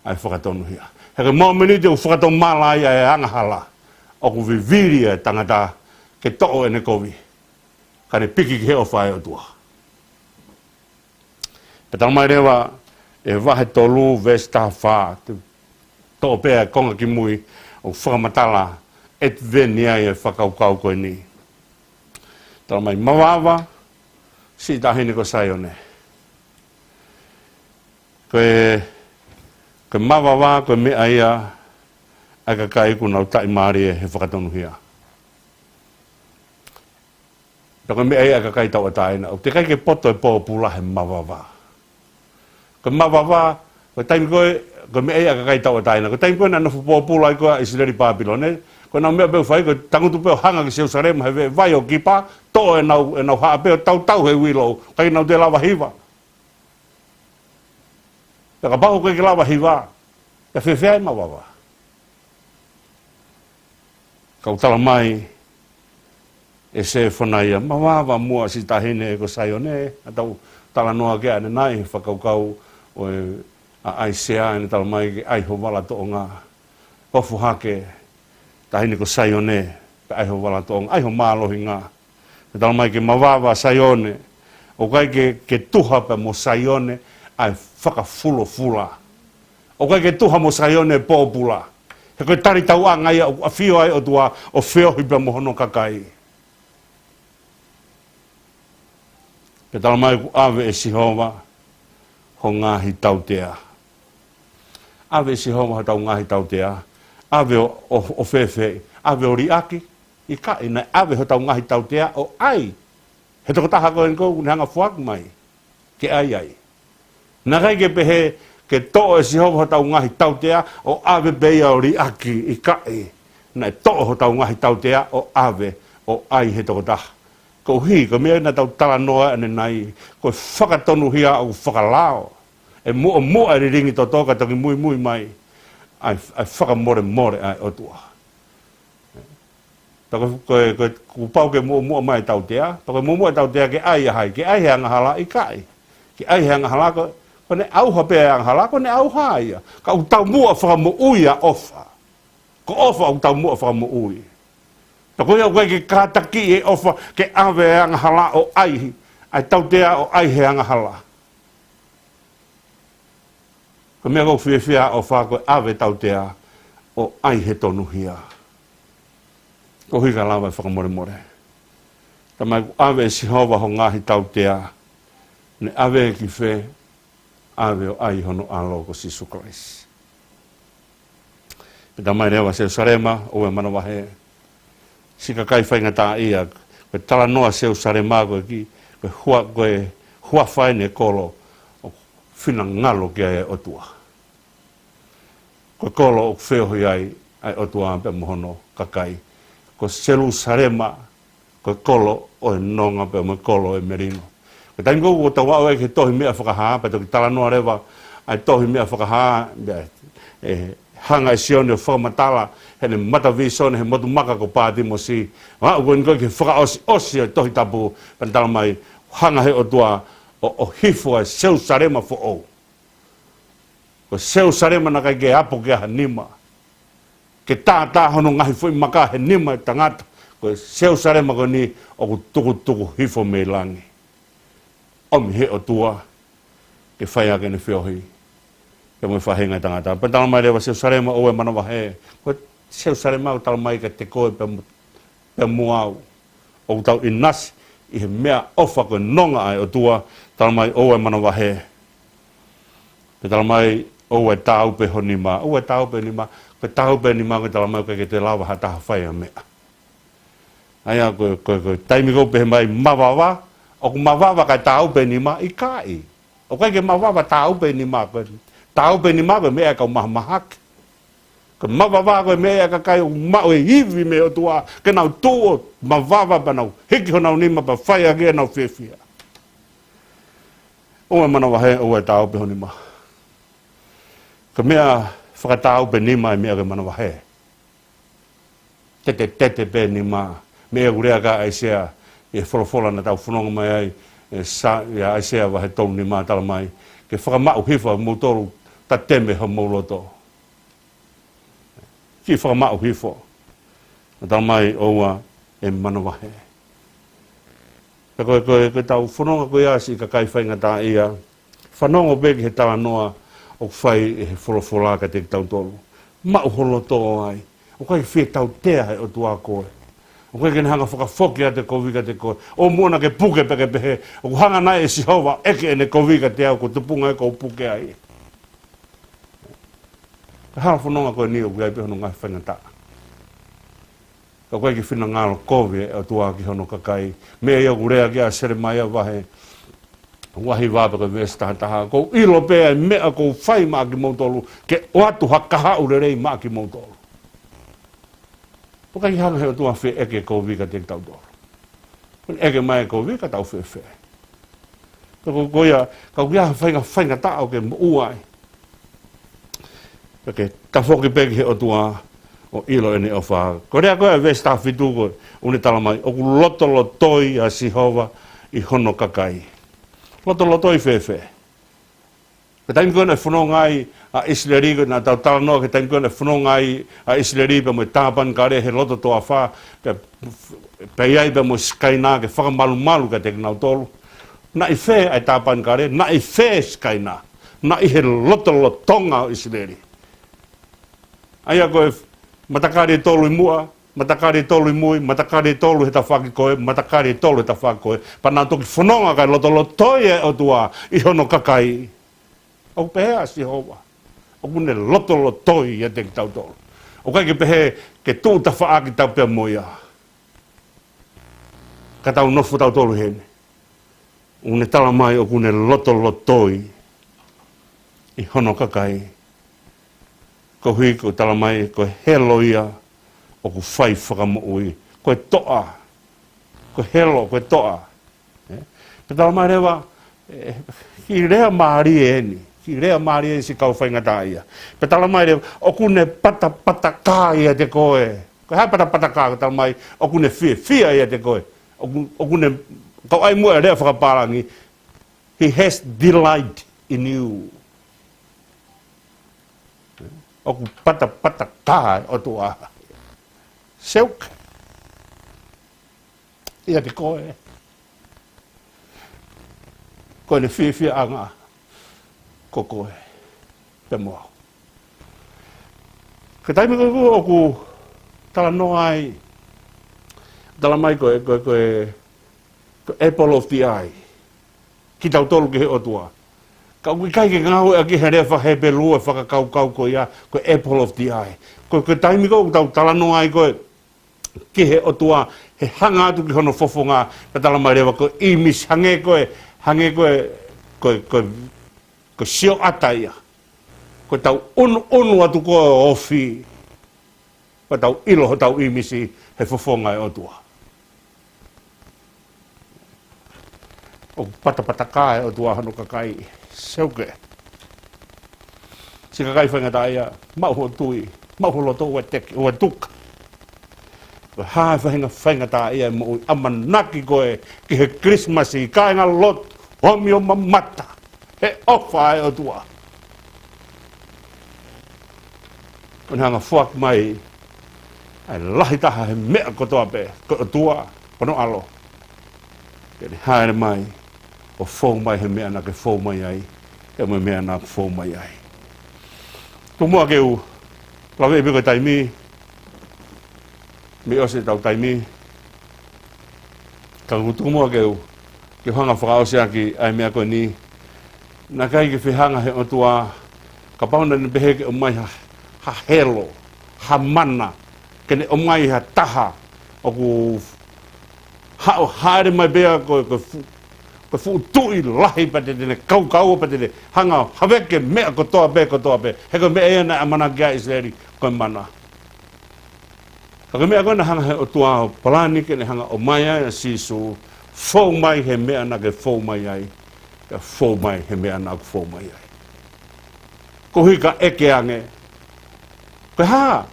ʻa e fakatonuhia. He ko e momeniti ʻoku fakatomala ai ʻa e angahala, ʻoku vivili ʻa e tangata ke toʻo ʻene kovi, kae ne piki ki he ʻofa ʻa e ʻOtua. Pea talamai leva ʻe he vahe tolu veesi taha fā, te u toʻo pē ʻa e konga kimui ʻoku fakamatala ʻe veni ai e fakakaukau ko eni. Talamai, mavava, siʻi taʻahine ko Saione. Ko e, ko e mavava, ko e meʻa ia ʻa e kakai kuo nau taʻimālie he fakatonuhia. Pea ko e meʻa ia ʻa e kakai tauʻatāina, ʻoku teʻeki ai ke poto e pōpula he mavava. Ko e mavava, ko e taimi ko ē, ko e meʻa ia ʻa e kakai tauʻatāina. Ko e taimi ko ē naʻe nofo pōpula ai ko ē ʻa ʻIsileli ʻi Pāpilone, ko ʻenau meʻa pē ʻoku fai, ko e tangutu pē ʻo hanga ki Selusalema he veʻe vai ʻo Kipa, toʻo ʻenau, ʻenau haʻa pē ʻo tautau he uilo, ʻikai ke nau toe lava hiva. Pea kapau ʻoku ʻikai ke lava hiva, pea fēfē ʻa e mavava? Ka ʻoku talamai ʻe Sefanaia, mavava muʻa siʻi taʻahine ko Saione, ʻa ʻetau talanoa ki ai ʻanenai, fakakaukau ʻo e, ʻa ʻAisea, ʻene talamai ke ʻai ho vala toʻonga. Ofo hake, taʻahine ko Saione, pea ʻai ho vala toʻonga, ʻai ho mālohinga. Pea talamai ke mavava Saione, ʻoku ʻikai ke, ke tuha pea mo Saione ʻa e fakafulofula. ʻOku ʻikai ke tuha mo Saione e pōpula. He ko e talitauʻanga ia ʻoku ʻafio ai e ʻOtua ʻo feohi pea mo hono kakai. Pea talamai kuo ʻave ʻe Sihova ho ngaahi tautea. ʻAve ʻe Sihova hotau ngaahi tautea. ʻAve ʻo, ʻo, ʻo fēfē? ʻAve ʻo liʻaki? ʻIkai, naʻe ʻave hotau ngaahi tautea ʻo ʻai. He tokotaha ko eni ʻoku ne hanga ʻo foaki mai ke ʻai ai. Naʻe ʻikai ke pehē ke toʻo ʻe Sihova hotau ngaahi tautea ʻo ʻave pē ia ʻo liʻaki, ʻikai. Naʻe toʻo hotau ngaahi tautea ʻo ʻave ʻo ʻai he tokotaha. Koeʻuhi, ko e meʻa naʻa tau talanoa ʻanenai, ko e fakatonuhia ʻoku fakalao. ʻE muʻomuʻa e lilingi toto kae toki muimui mai ʻa e, ʻa e fakamolemole ʻa e ʻOtua. Pea ko, ko, ko, kuo pau ke muʻomuʻa mai e tautea, pea ko e muʻomuʻa e tautea ke ʻai ʻa hai, ke ʻai he angahala? ʻIkai. Ke ʻai he angahala ko, ko ʻene ʻauha pē e angahala, ko ʻene ʻauha ia. Ka ʻoku taumuʻa fakamoʻui ʻa ʻofa. Ko ʻofa ʻoku taumuʻa fakamoʻui. Pea ko ia ʻoku ʻikai ke kātakiʻi e ʻofa ke ʻave e angahala ʻo ʻai, ʻa e tautea ʻo ʻai he angahala. Ko e meʻa ʻoku fiefia ai e ʻofa ko e ʻave e tautea ʻo ʻai he tonuhia. Koeʻuhi kae lava e fakamolemole. Talamai kuo ʻave ʻe Sihova ho ngaahi tautea. Ne ʻave ki fē? ʻAve ʻo ʻai hono ʻAlo ko Sīsū Kalaisi. Pea talamai leva Selusalema, ʻoua ʻe manavahē. Siʻi kakai faingataʻaʻia, ko e talanoa Selusalema ko e kiʻi, ko e hua, ko e huafa eni e kolo ʻoku finangalo ki ai e ʻOtua. Ko e kolo ʻoku feohi ai ʻa e ʻOtua pea mo hono kakai. Ko Selusalema, ko e kolo ʻo e nonga pea mo e kolo ʻo e melino. Ko e taimi ko ē ʻoku tau aʻu ai ki he tohi Meʻa Fakahā, pea toki talanoa leva ʻa e tohi meʻa fakahā, meʻa, ʻe hanga ʻe Sione ʻo fakamatala heʻene mata vīsone he motu maka ko Pātimosi. Aʻu ko eni ko ē ki he fakaʻosiʻosi ʻo e Tohi Tapu, pea ne talamai, hanga he ʻOtua ʻo, ʻo hifo ʻa e Selusalema foʻou. Ko Selusalema naʻe ʻikai ke apo ki ha nima, ke tātā hono ngaahi foʻi maka he nima ʻo e tangata. Ko Selusalema ko eni ʻoku tukutuku hifo mei langi, ʻomi he ʻOtua ke fai ʻaki ʻene feohi pea mo e faʻahinga ʻo e tangata. Pea talamai leva, Selusalema, ʻoua ʻe manavahē. Ko Selusalema, ʻoku talamai kiate koe pea mo, pea mo au, ʻoku tau ʻinasi ʻi he meʻaʻofa ko e nonga ʻa e ʻOtua, talamai, ʻoua ʻe manavahē. Pea talamai, ʻoua ʻe tāupe ho nima. ʻOua ʻe tāupe nima. Ko e tāupe nima, ko e talamai ʻoku ʻikai ke te lava ha taha fai ha meʻa. ʻA ia ko, ko, ko e taimi ko ē ʻoku pehē mai mavava, ʻoku mavava kae tāupe nima? ʻIkai. ʻOku ʻikai ke mavava tāupe nima. Ko e tāupe nima ko e meʻa ʻa e kau mahamahaki. Ko e mavava ko e meʻa ʻa e kakai ʻoku maʻu e ivi mei he ʻOtua, ke nau tuʻu ʻo mavava pea nau hiki honau nima pea fai ʻaki ʻenau fiefia. ʻOua ʻe manavahē, ʻoua ʻe tāupe ho nima. Ko e meʻa fakatāupe nima ʻa e meʻa ko e manavahē. Tetetete pē nima. Meʻa ʻoku lea ki ai ʻa ʻAisea, ʻi he folofola naʻa tau fononga mai ai, ʻe Sa-, ʻia ʻAisea vahe tolu nima, talamai, ke fakamaʻu hifo ʻa moutolu, tateme homou loto. Kiʻi fakamaʻu hifo. Naʻe talamai, ʻoua ʻe manavahē. Pea ko e, ko e, ko ʻetau fononga ko ia siʻi kakai faingataʻaʻia, fanongo pē ki he talanoa ʻoku fai ʻe he folofola kiate kitautolu. Maʻu ho loto ai. ʻOku ʻikai fie tautea he ʻOtua koe. ʻOku ʻikai ke ne hanga fakafoki atu e kovi kiate koe. ʻO muʻa naʻa ke puke pea ke pehē, ʻoku hanga nai ʻe Sihova ʻo ʻeke ʻene kovi kiate au, ko e tupunga ē ʻoku ou puke ai. Ka hala fononga ko eni ʻoku ʻi ai pē hono ngaahi faingataʻa. Ka ʻoku ʻikai ke finangalo kovi e ʻOtua ki hono kakai. Meʻa ia ʻoku lea ki ai ʻa Selemaia vahe uahiva pea ko e veesi tahataha. ʻOku ou ʻilo pē ʻa e meʻa ʻoku ou fai maʻa kimoutolu, ke ʻoatu ha kahaʻu lelei maʻa kimoutolu. ʻOku ʻikai hanga he ʻOtua ʻo fie ʻeke kovi kiate kitautolu. Ko ʻene ʻeke mai e kovi ka tau fēfē. Ka ko, ko ia, ka ʻoku ʻi ai ha fainga, faingataʻa ʻoku ke moʻua ai. Pea ke tafoki pē ki he ʻOtua ʻo ʻilo ʻene ʻofa. Ko e lea ko ē ʻa e veesi taha fitu ko ē, ʻoku ne talamai, ʻoku lotolotoi ʻa Sihova ʻi hono kakai. Lotolotoi fēfē? Ko e taimi ko ē naʻe fononga ai ʻa ʻIsileli, ko ē naʻa tau talanoa ki he taimi ko ē naʻe fononga ai ʻa ʻIsileli pea mo e tāpanekale he loto toafa, pea, pea ʻi ai pea mo e Sikaina ke fakamalumalu kiate kinautolu. Naʻe ʻi fē ʻa e tāpanekale? Naʻe ʻi fē Sikaina? Naʻe ʻi he lotolotonga ʻo ʻIsileli. ʻA ia ko e matakali ʻe tolu ʻi muʻa, matakali ʻe tolu ʻi mui, matakali ʻe tolu he tafaʻaki ko ē, matakali ʻe tolu he tafaʻaki ko ē. Pea naʻe toki fononga kae lotolotoi e ʻOtua ʻi hono kakai. ʻOku pehē ʻa Sihova, ʻoku ne lotolotoi ʻiate kitautolu. ʻOku ʻikai ke pehē ke tuʻu tafaʻaki tau pea mo ia, ka tau nofo tautolu heni. ʻOku ne talamai ʻoku ne lotolotoi ʻi hono kakai. Koeʻuhi ʻoku talamai ko e helo ia ʻoku fai fakamoʻui. Ko e toʻa. Ko e helo, ko e toʻa. Ē? Pea talamai leva, ē, kiʻi lea mālie eni. Kiʻi lea mālie eni siʻi kau faingataʻaʻia. Pea talamai leva, ʻoku ne patapata kā ʻiate koe. Ko e hā e patapata kā? Ko e talamai, ʻoku ne fiefia ʻiate koe. ʻOku, ʻoku ne, kau ʻai muʻa e lea fakapālangi, he has delight in you. ʻOku patapata kā e ʻOtua. Seuke. ʻIate koe. Ko ʻene fiefiaʻanga ko koe pea mo au. Ko e taimi ko ē ʻoku talanoa ai, talamai ko e, ko e, ko e, ko e apple of the eye kitautolu ki he ʻOtua. Ka ʻoku ʻikai ke ngāue ʻaki he lea faka-Hepelū e fakakaukau ko ia, ko e apple of the eye. Ko, ko e taimi ko ē ʻoku tau talanoa ai ko ē ki he ʻOtua, he hanga atu ki hono fofonga, pea talamai leva ko e ʻīmisi, hangē ko e, hangē ko e, ko e, ko e, ko e sioʻata ia. Ko ʻetau ʻunuʻunu atu ko ē ʻo ofi, ko ʻetau ʻilo hotau ʻīmisi he fofonga e ʻOtua. ʻOku patapata kā e ʻOtua hono kakai. Seuke. Siʻi kakai faingataʻaʻia, maʻu hoʻo tui, maʻu ho loto, ʻoua te ke, ʻoua tuka. Ko e hā e faʻahinga faingataʻaʻia e moʻui ʻamanaki ko ē ki he Kilisimasi, kāingalotu, ʻomi ʻo mamata he ʻofa ʻa e ʻOtua. ʻO ne hanga foaki mai ʻa e lahi taha he meʻa kotoa pē, ko e ʻOtua, ko hono ʻAlo. Ke ne hāʻele mai ʻo fou mai he meʻa naʻa ke fou mai ai, pea mo e meʻa naʻa ku fou mai ai. Tuku muʻa ke u laveʻi pē ko e taimi, mei ʻosi ʻetau taimi, ka ʻoku tuku muʻa ke u, ke u hanga fakaʻosi ʻaki ʻa e meʻa ko eni. Naʻe ʻikai ke fehanga he ʻOtua, kapau naʻa ne pehē ke ʻomai ha, ha helo, ha mana, ke ne ʻomai ha taha ʻoku haʻu hāʻele mai pea ko, ko e fu-, ko e fuʻu tuʻi lahi pea te ne kaukaua pea te ne hanga haveke meʻa kotoa pē, kotoa pē. He ko e meʻa ia naʻe ʻamanaki ai ʻa ʻIsileli, ko e mana. Ka ko e meʻa ko ē naʻe hanga he ʻOtua ʻo palani ke ne hanga ʻomai ai ʻa Sīsū, fou mai he meʻa naʻa ke fou mai ai, pea fou mai he meʻa naʻa ku fou mai ai. Koeʻuhi ka ʻeke ange, ko e hā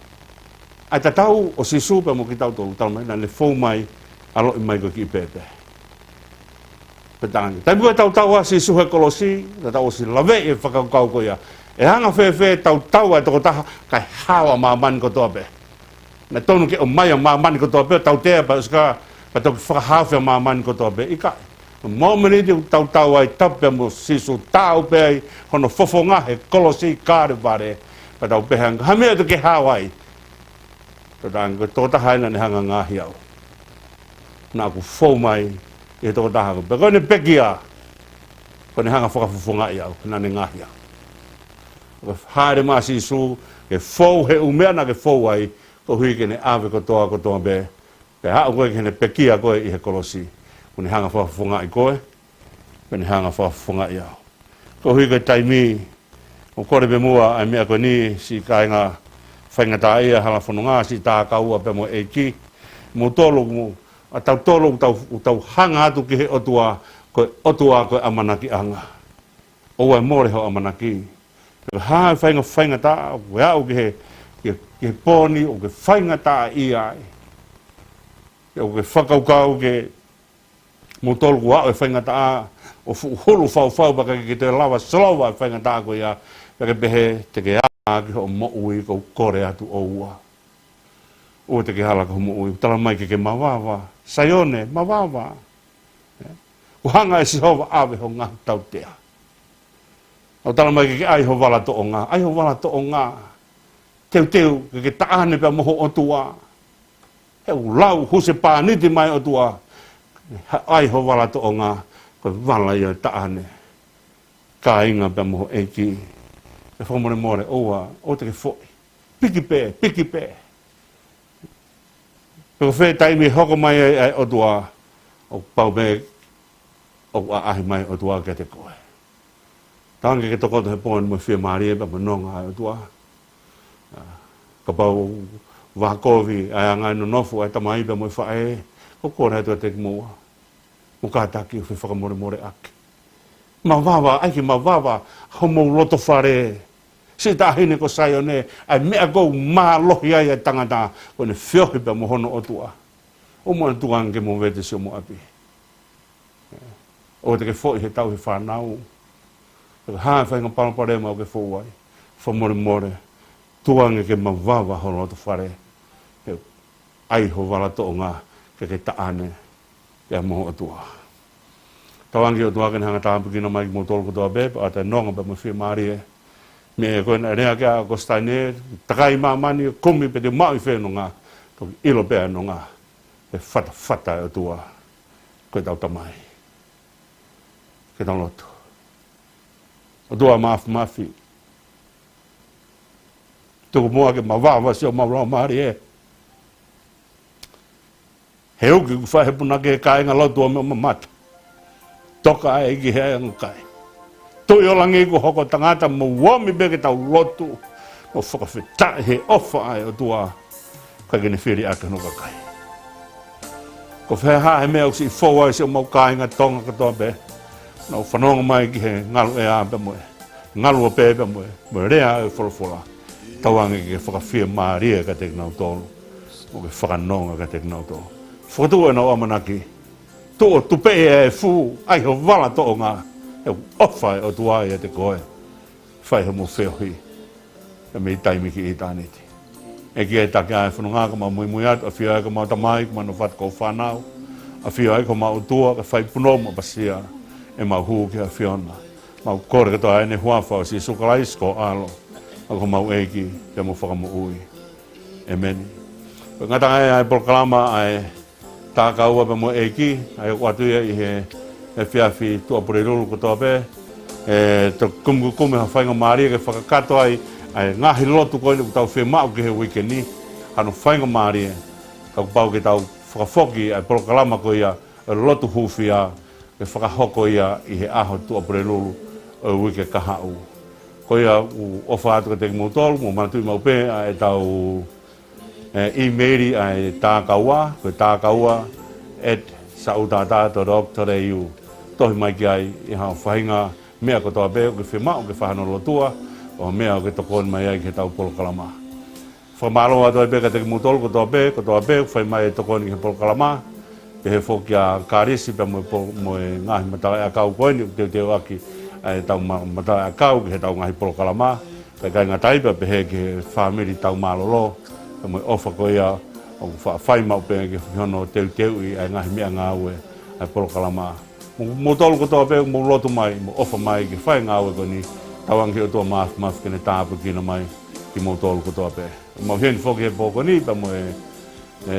ʻa e tatau ʻo Sīsū pea mo kitautolu, talamai naʻa ne fou mai, ʻaloʻi mai ko e kiʻi pēpē. Pea talaange, taimi ko ē ʻoku tautau ai ʻa Sīsū he kolosi, naʻa tau ʻosi laveʻi e fakakaukau ko ia. ʻE anga fēfē ʻa e tautau ʻa e tokotaha kae hao ʻa māmani kotoa pē? Naʻe tonu ke ʻomai ʻa māmani kotoa pē, tautea pea ʻosi ka, ka toki fakahaofi ʻa māmani kotoa pē. ʻIkai. Mōmeniti ʻoku tautau ai, tapu pea mo Sīsū, taau pē ai hono fofonga he kolosi Kalevale. Pea tau pehē ange, ha meʻa ʻe toki hao ai? Pea talaange, ko e tokotaha ē naʻa ne hanga ngaohi au. Naʻa ku fou mai ʻi he tokotaha ko ē. Pea ko ʻene pekia, ko ʻene hanga fakafofongaʻi au, naʻa ne ngaohi au. Ko e hāʻele mai ʻa Sīsū, ke fou he ʻū meʻa naʻa ke fou ai, koeʻuhi ke ne ʻave kotoa, kotoa pē. Pea aʻu ko ē ki heʻene pekia ko ē ʻi he kolosi, kuo ne hanga fakafofongaʻi koe, pea ne hanga fakafofongaʻi au. Koeʻuhi ko e taimi, ʻoku kole pē muʻa ʻa e meʻa ko eni, siʻi kāinga faingataʻaʻia, hala fononga, siʻi tākaua pea mo e ʻEiki. Moutolu mo, ʻa tautolu ʻoku tau, ʻoku tau hanga atu ki he ʻOtua, ko e ʻOtua ko e ʻamanakiʻanga. ʻOua ʻe mole hoʻo ʻamanaki. Pea hā e fainga, faingataʻa, ʻoku ke aʻu ki he, ki he, ki he pō ni, ʻoku ke faingataʻaʻia ai. Pea ʻoku ke fakakaukau ke moutolu kuo aʻu e faingataʻa, ʻo fuʻu hulu faufau pea ʻikai ke toe lava solova e faingataʻa ko ia, pea ke pehē te ke ala ki hoʻo moʻui, ʻoku ou kole atu ʻoua. ʻOua te ke ala ki hoʻo moʻui, talamai ke ke mavava. Saione, mavava. ʻE? Kuo hanga ʻe Sihova ʻave ho ngaahi tautea. ʻOku talamai ke ke ʻai ho vala toʻonga, ʻai ho vala toʻonga. Teuteu ke ke taʻane pea mo ho ʻOtua. He ʻoku lau husepāniti mai ʻOtua. ʻAi ho vala toʻonga, ko e vala ia ʻo e taʻane. Kāinga pea mo e ʻEiki. ʻE fakamolemole, ʻoua, ʻoua te ke foʻi. Piki pē, piki pē. Pe ko fē taimi ʻe hoko mai ai ʻa e ʻOtua, ʻoku pau pē ʻoku ʻaʻahi mai ʻOtua kiate koe. Talaange ke tokoto he pō ni mo e fiemālie pea mo e nonga ʻa e ʻOtua. ʻA, kapau ʻoku vākovi ʻa e anga e nonofo ʻa e tamai pea mo e faʻē, ʻoku ou kole atu kiate kimoua. Mo kātaki ʻo fefakamolemoleʻaki. Mavava, ʻai ke mavava homou loto fale. Siʻi taʻahine ko Saione, ʻa e meʻa ʻoku mālohi ai ʻa e tangata, ko ʻene feohi pea mo hono ʻOtua. ʻOua muʻa naʻa tuku ange ke movete siʻomo ʻapi. ʻOua te ke foʻi he tauhi fānau. Pe ko e hā e faʻahinga palopalema ʻoku ke fou ai, fakamolemole, tuku ange ke mavava ho loto fale. He ʻai ho vala toʻonga ke ke taʻane pea mo ho ʻOtua. Tauange ki he ʻOtua ke ne hanga tāpuekina mai kimoutolu kotoa pē, pea ʻoatu e nonga pea mo e fiemālie. Meʻa ko ē naʻe lea ki ai ʻa ʻAokositaine, takai māmani, kumi pea te u maʻu ʻi fē nonga, toki ʻilo pē ʻa e nonga he fatafata ʻo e ʻOtua ko ʻetau Tamai. Ke tau lotu. ʻOtua Māfimafi, tuku muʻa ke mavava siʻomau laumālie. He ʻoku ke fai he punake, kāingalotu, ʻomi ʻo mamata. Toka ʻa e ʻEiki he ʻaiʻangakai. Tuʻi ʻo langi, kuo hoko tangata, mou ʻomi pē ke tau lotu mo fakafetaʻi he ʻofa ʻa e ʻOtua, ʻikai ke ne fili ʻaki hono kakai. Ko e hā he meʻa ʻoku siʻi fou ai siʻomau kāinga Tonga kotoa pē, naʻa nau fanongo mai ki he ngalu ʻea pea mo e ngalu ʻa pē pea mo e, mo e lea ʻo e folofola. Tauange ke fakafiemālie kiate kinautolu, ʻo ke fakanonga kiate kinautolu. Fakatuʻu ʻenau ʻamanaki, tuʻo tupeʻi e efu, ʻai ho vala toʻonga, he ʻoku ʻofa e ʻOtua ʻiate koe. Fai homou feohi, ʻa mei taimi ki ʻitāniti. ʻEiki ē, taki ʻa e fononga ka mau muimui atu, ʻafio ai ko homau Tamai, ko homau Fatu ko e fānau, ʻafio ai ko homau ʻOtua, ke fai punou mo ʻapasia, ʻemau hū ki he ʻAfiona. Mau kole kotoa ʻeni he huafa ʻo Sīsū Kalaisi ko ho ʻAlo, ʻa ko homau ʻEiki, pea mo Fakamoʻui. ʻĒmeni. Ko e ngataʻanga ʻa e polokalama ʻa e Tākaua pea mo e ʻEiki, ʻa ia ʻoku ʻoatu ia ʻi he, he efiafi Tuʻapulelulu kotoa pē, ʻe toki kumikumi ha faingamālie ke fakakakato ai ʻa e ngaahi lotu ko eni ʻoku tau fiemaʻu ki he uike ni, hano faingamālie, ka kuo pau ke tau fakafoki ʻa e polokalama ko ia ʻo e lotu hūfia, ke fakahoko ia ʻi he ʻaho Tuʻapulelulu ʻo e uike kahaʻu. Ko ia ʻoku ʻofa atu kiate kimoutolu, mou manatuʻi maʻu pē ʻa ʻetau, ē, ʻīmeili ʻa e Tākaua, ko e tākaua at sautata dot org dot A U. Tohi mai ki ai ʻi haʻo faʻahinga meʻa kotoa pē ʻoku ke fiemaʻu ke fai hano lotua, ʻo ha meʻa ʻoku ke tokoni mai ai ki heʻetau polokalama. Fakamālō atu ai pē kiate kimoutolu kotoa pē, kotoa pē, fai mai e tokoni ki he polokalama, pehē foki kia Kalisi pea mo e po-, mo e ngaahi matala ʻakau ko eni, teuteuʻaki ʻa ʻetau ma-, matala ʻakau ki heʻetau ngaahi polokalama, pea ʻikai ngata ai pea pehē ki he fāmili Taumālōlō, pea mo e ʻofa ko ia, ʻoku fa-, fai maʻu pē ki hono teuteuʻi ʻa e ngaahi meʻangāue ʻa e polokalama. Mo, moutolu kotoa pē, mou lotu mai, mou ʻofa mai, ke fai e ngāue ko eni, tauange ki he ʻOtua Māfimafi ke ne tāpuekina mai, kimoutolu kotoa pē. Mau ʻi heni foki he pō ko eni, pea mo e, e,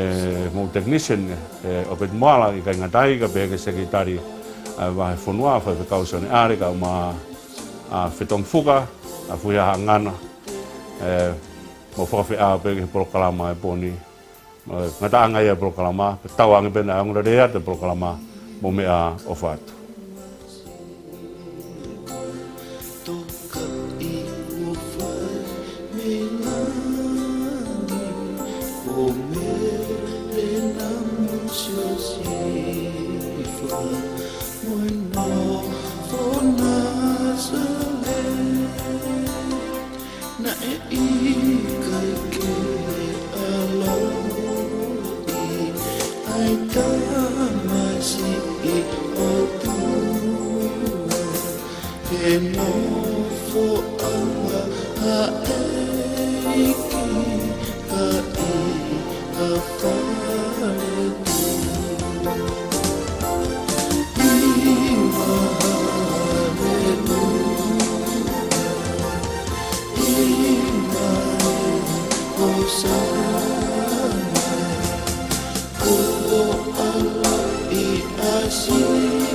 mo e technician, e, ʻOpeti Moala, ʻikai ngata ai, ka pehē ki he sekelitali, ʻa e vahefonua, Faifekau Sione ʻAle, kae ʻumaʻā, ʻa Fetongi Fuka, ʻa Fuhiaha ʻAngana, e, mau fakafeʻao pē ki he polokalama e pō ni. Mo e ngataʻanga ia e polokalama, pea tauange pē naʻa ongoongolelei atu e polokalama, mou meʻa ʻofa atu. Naʻe ʻikai ke ʻaloʻi ʻa e tamasiʻi ʻOtua, he nofoʻanga ʻa e ʻEiki ka ʻi ha fale tui. ʻIma haleluia, ʻima hōsana, kuo ʻaloʻi ʻa Sīsū.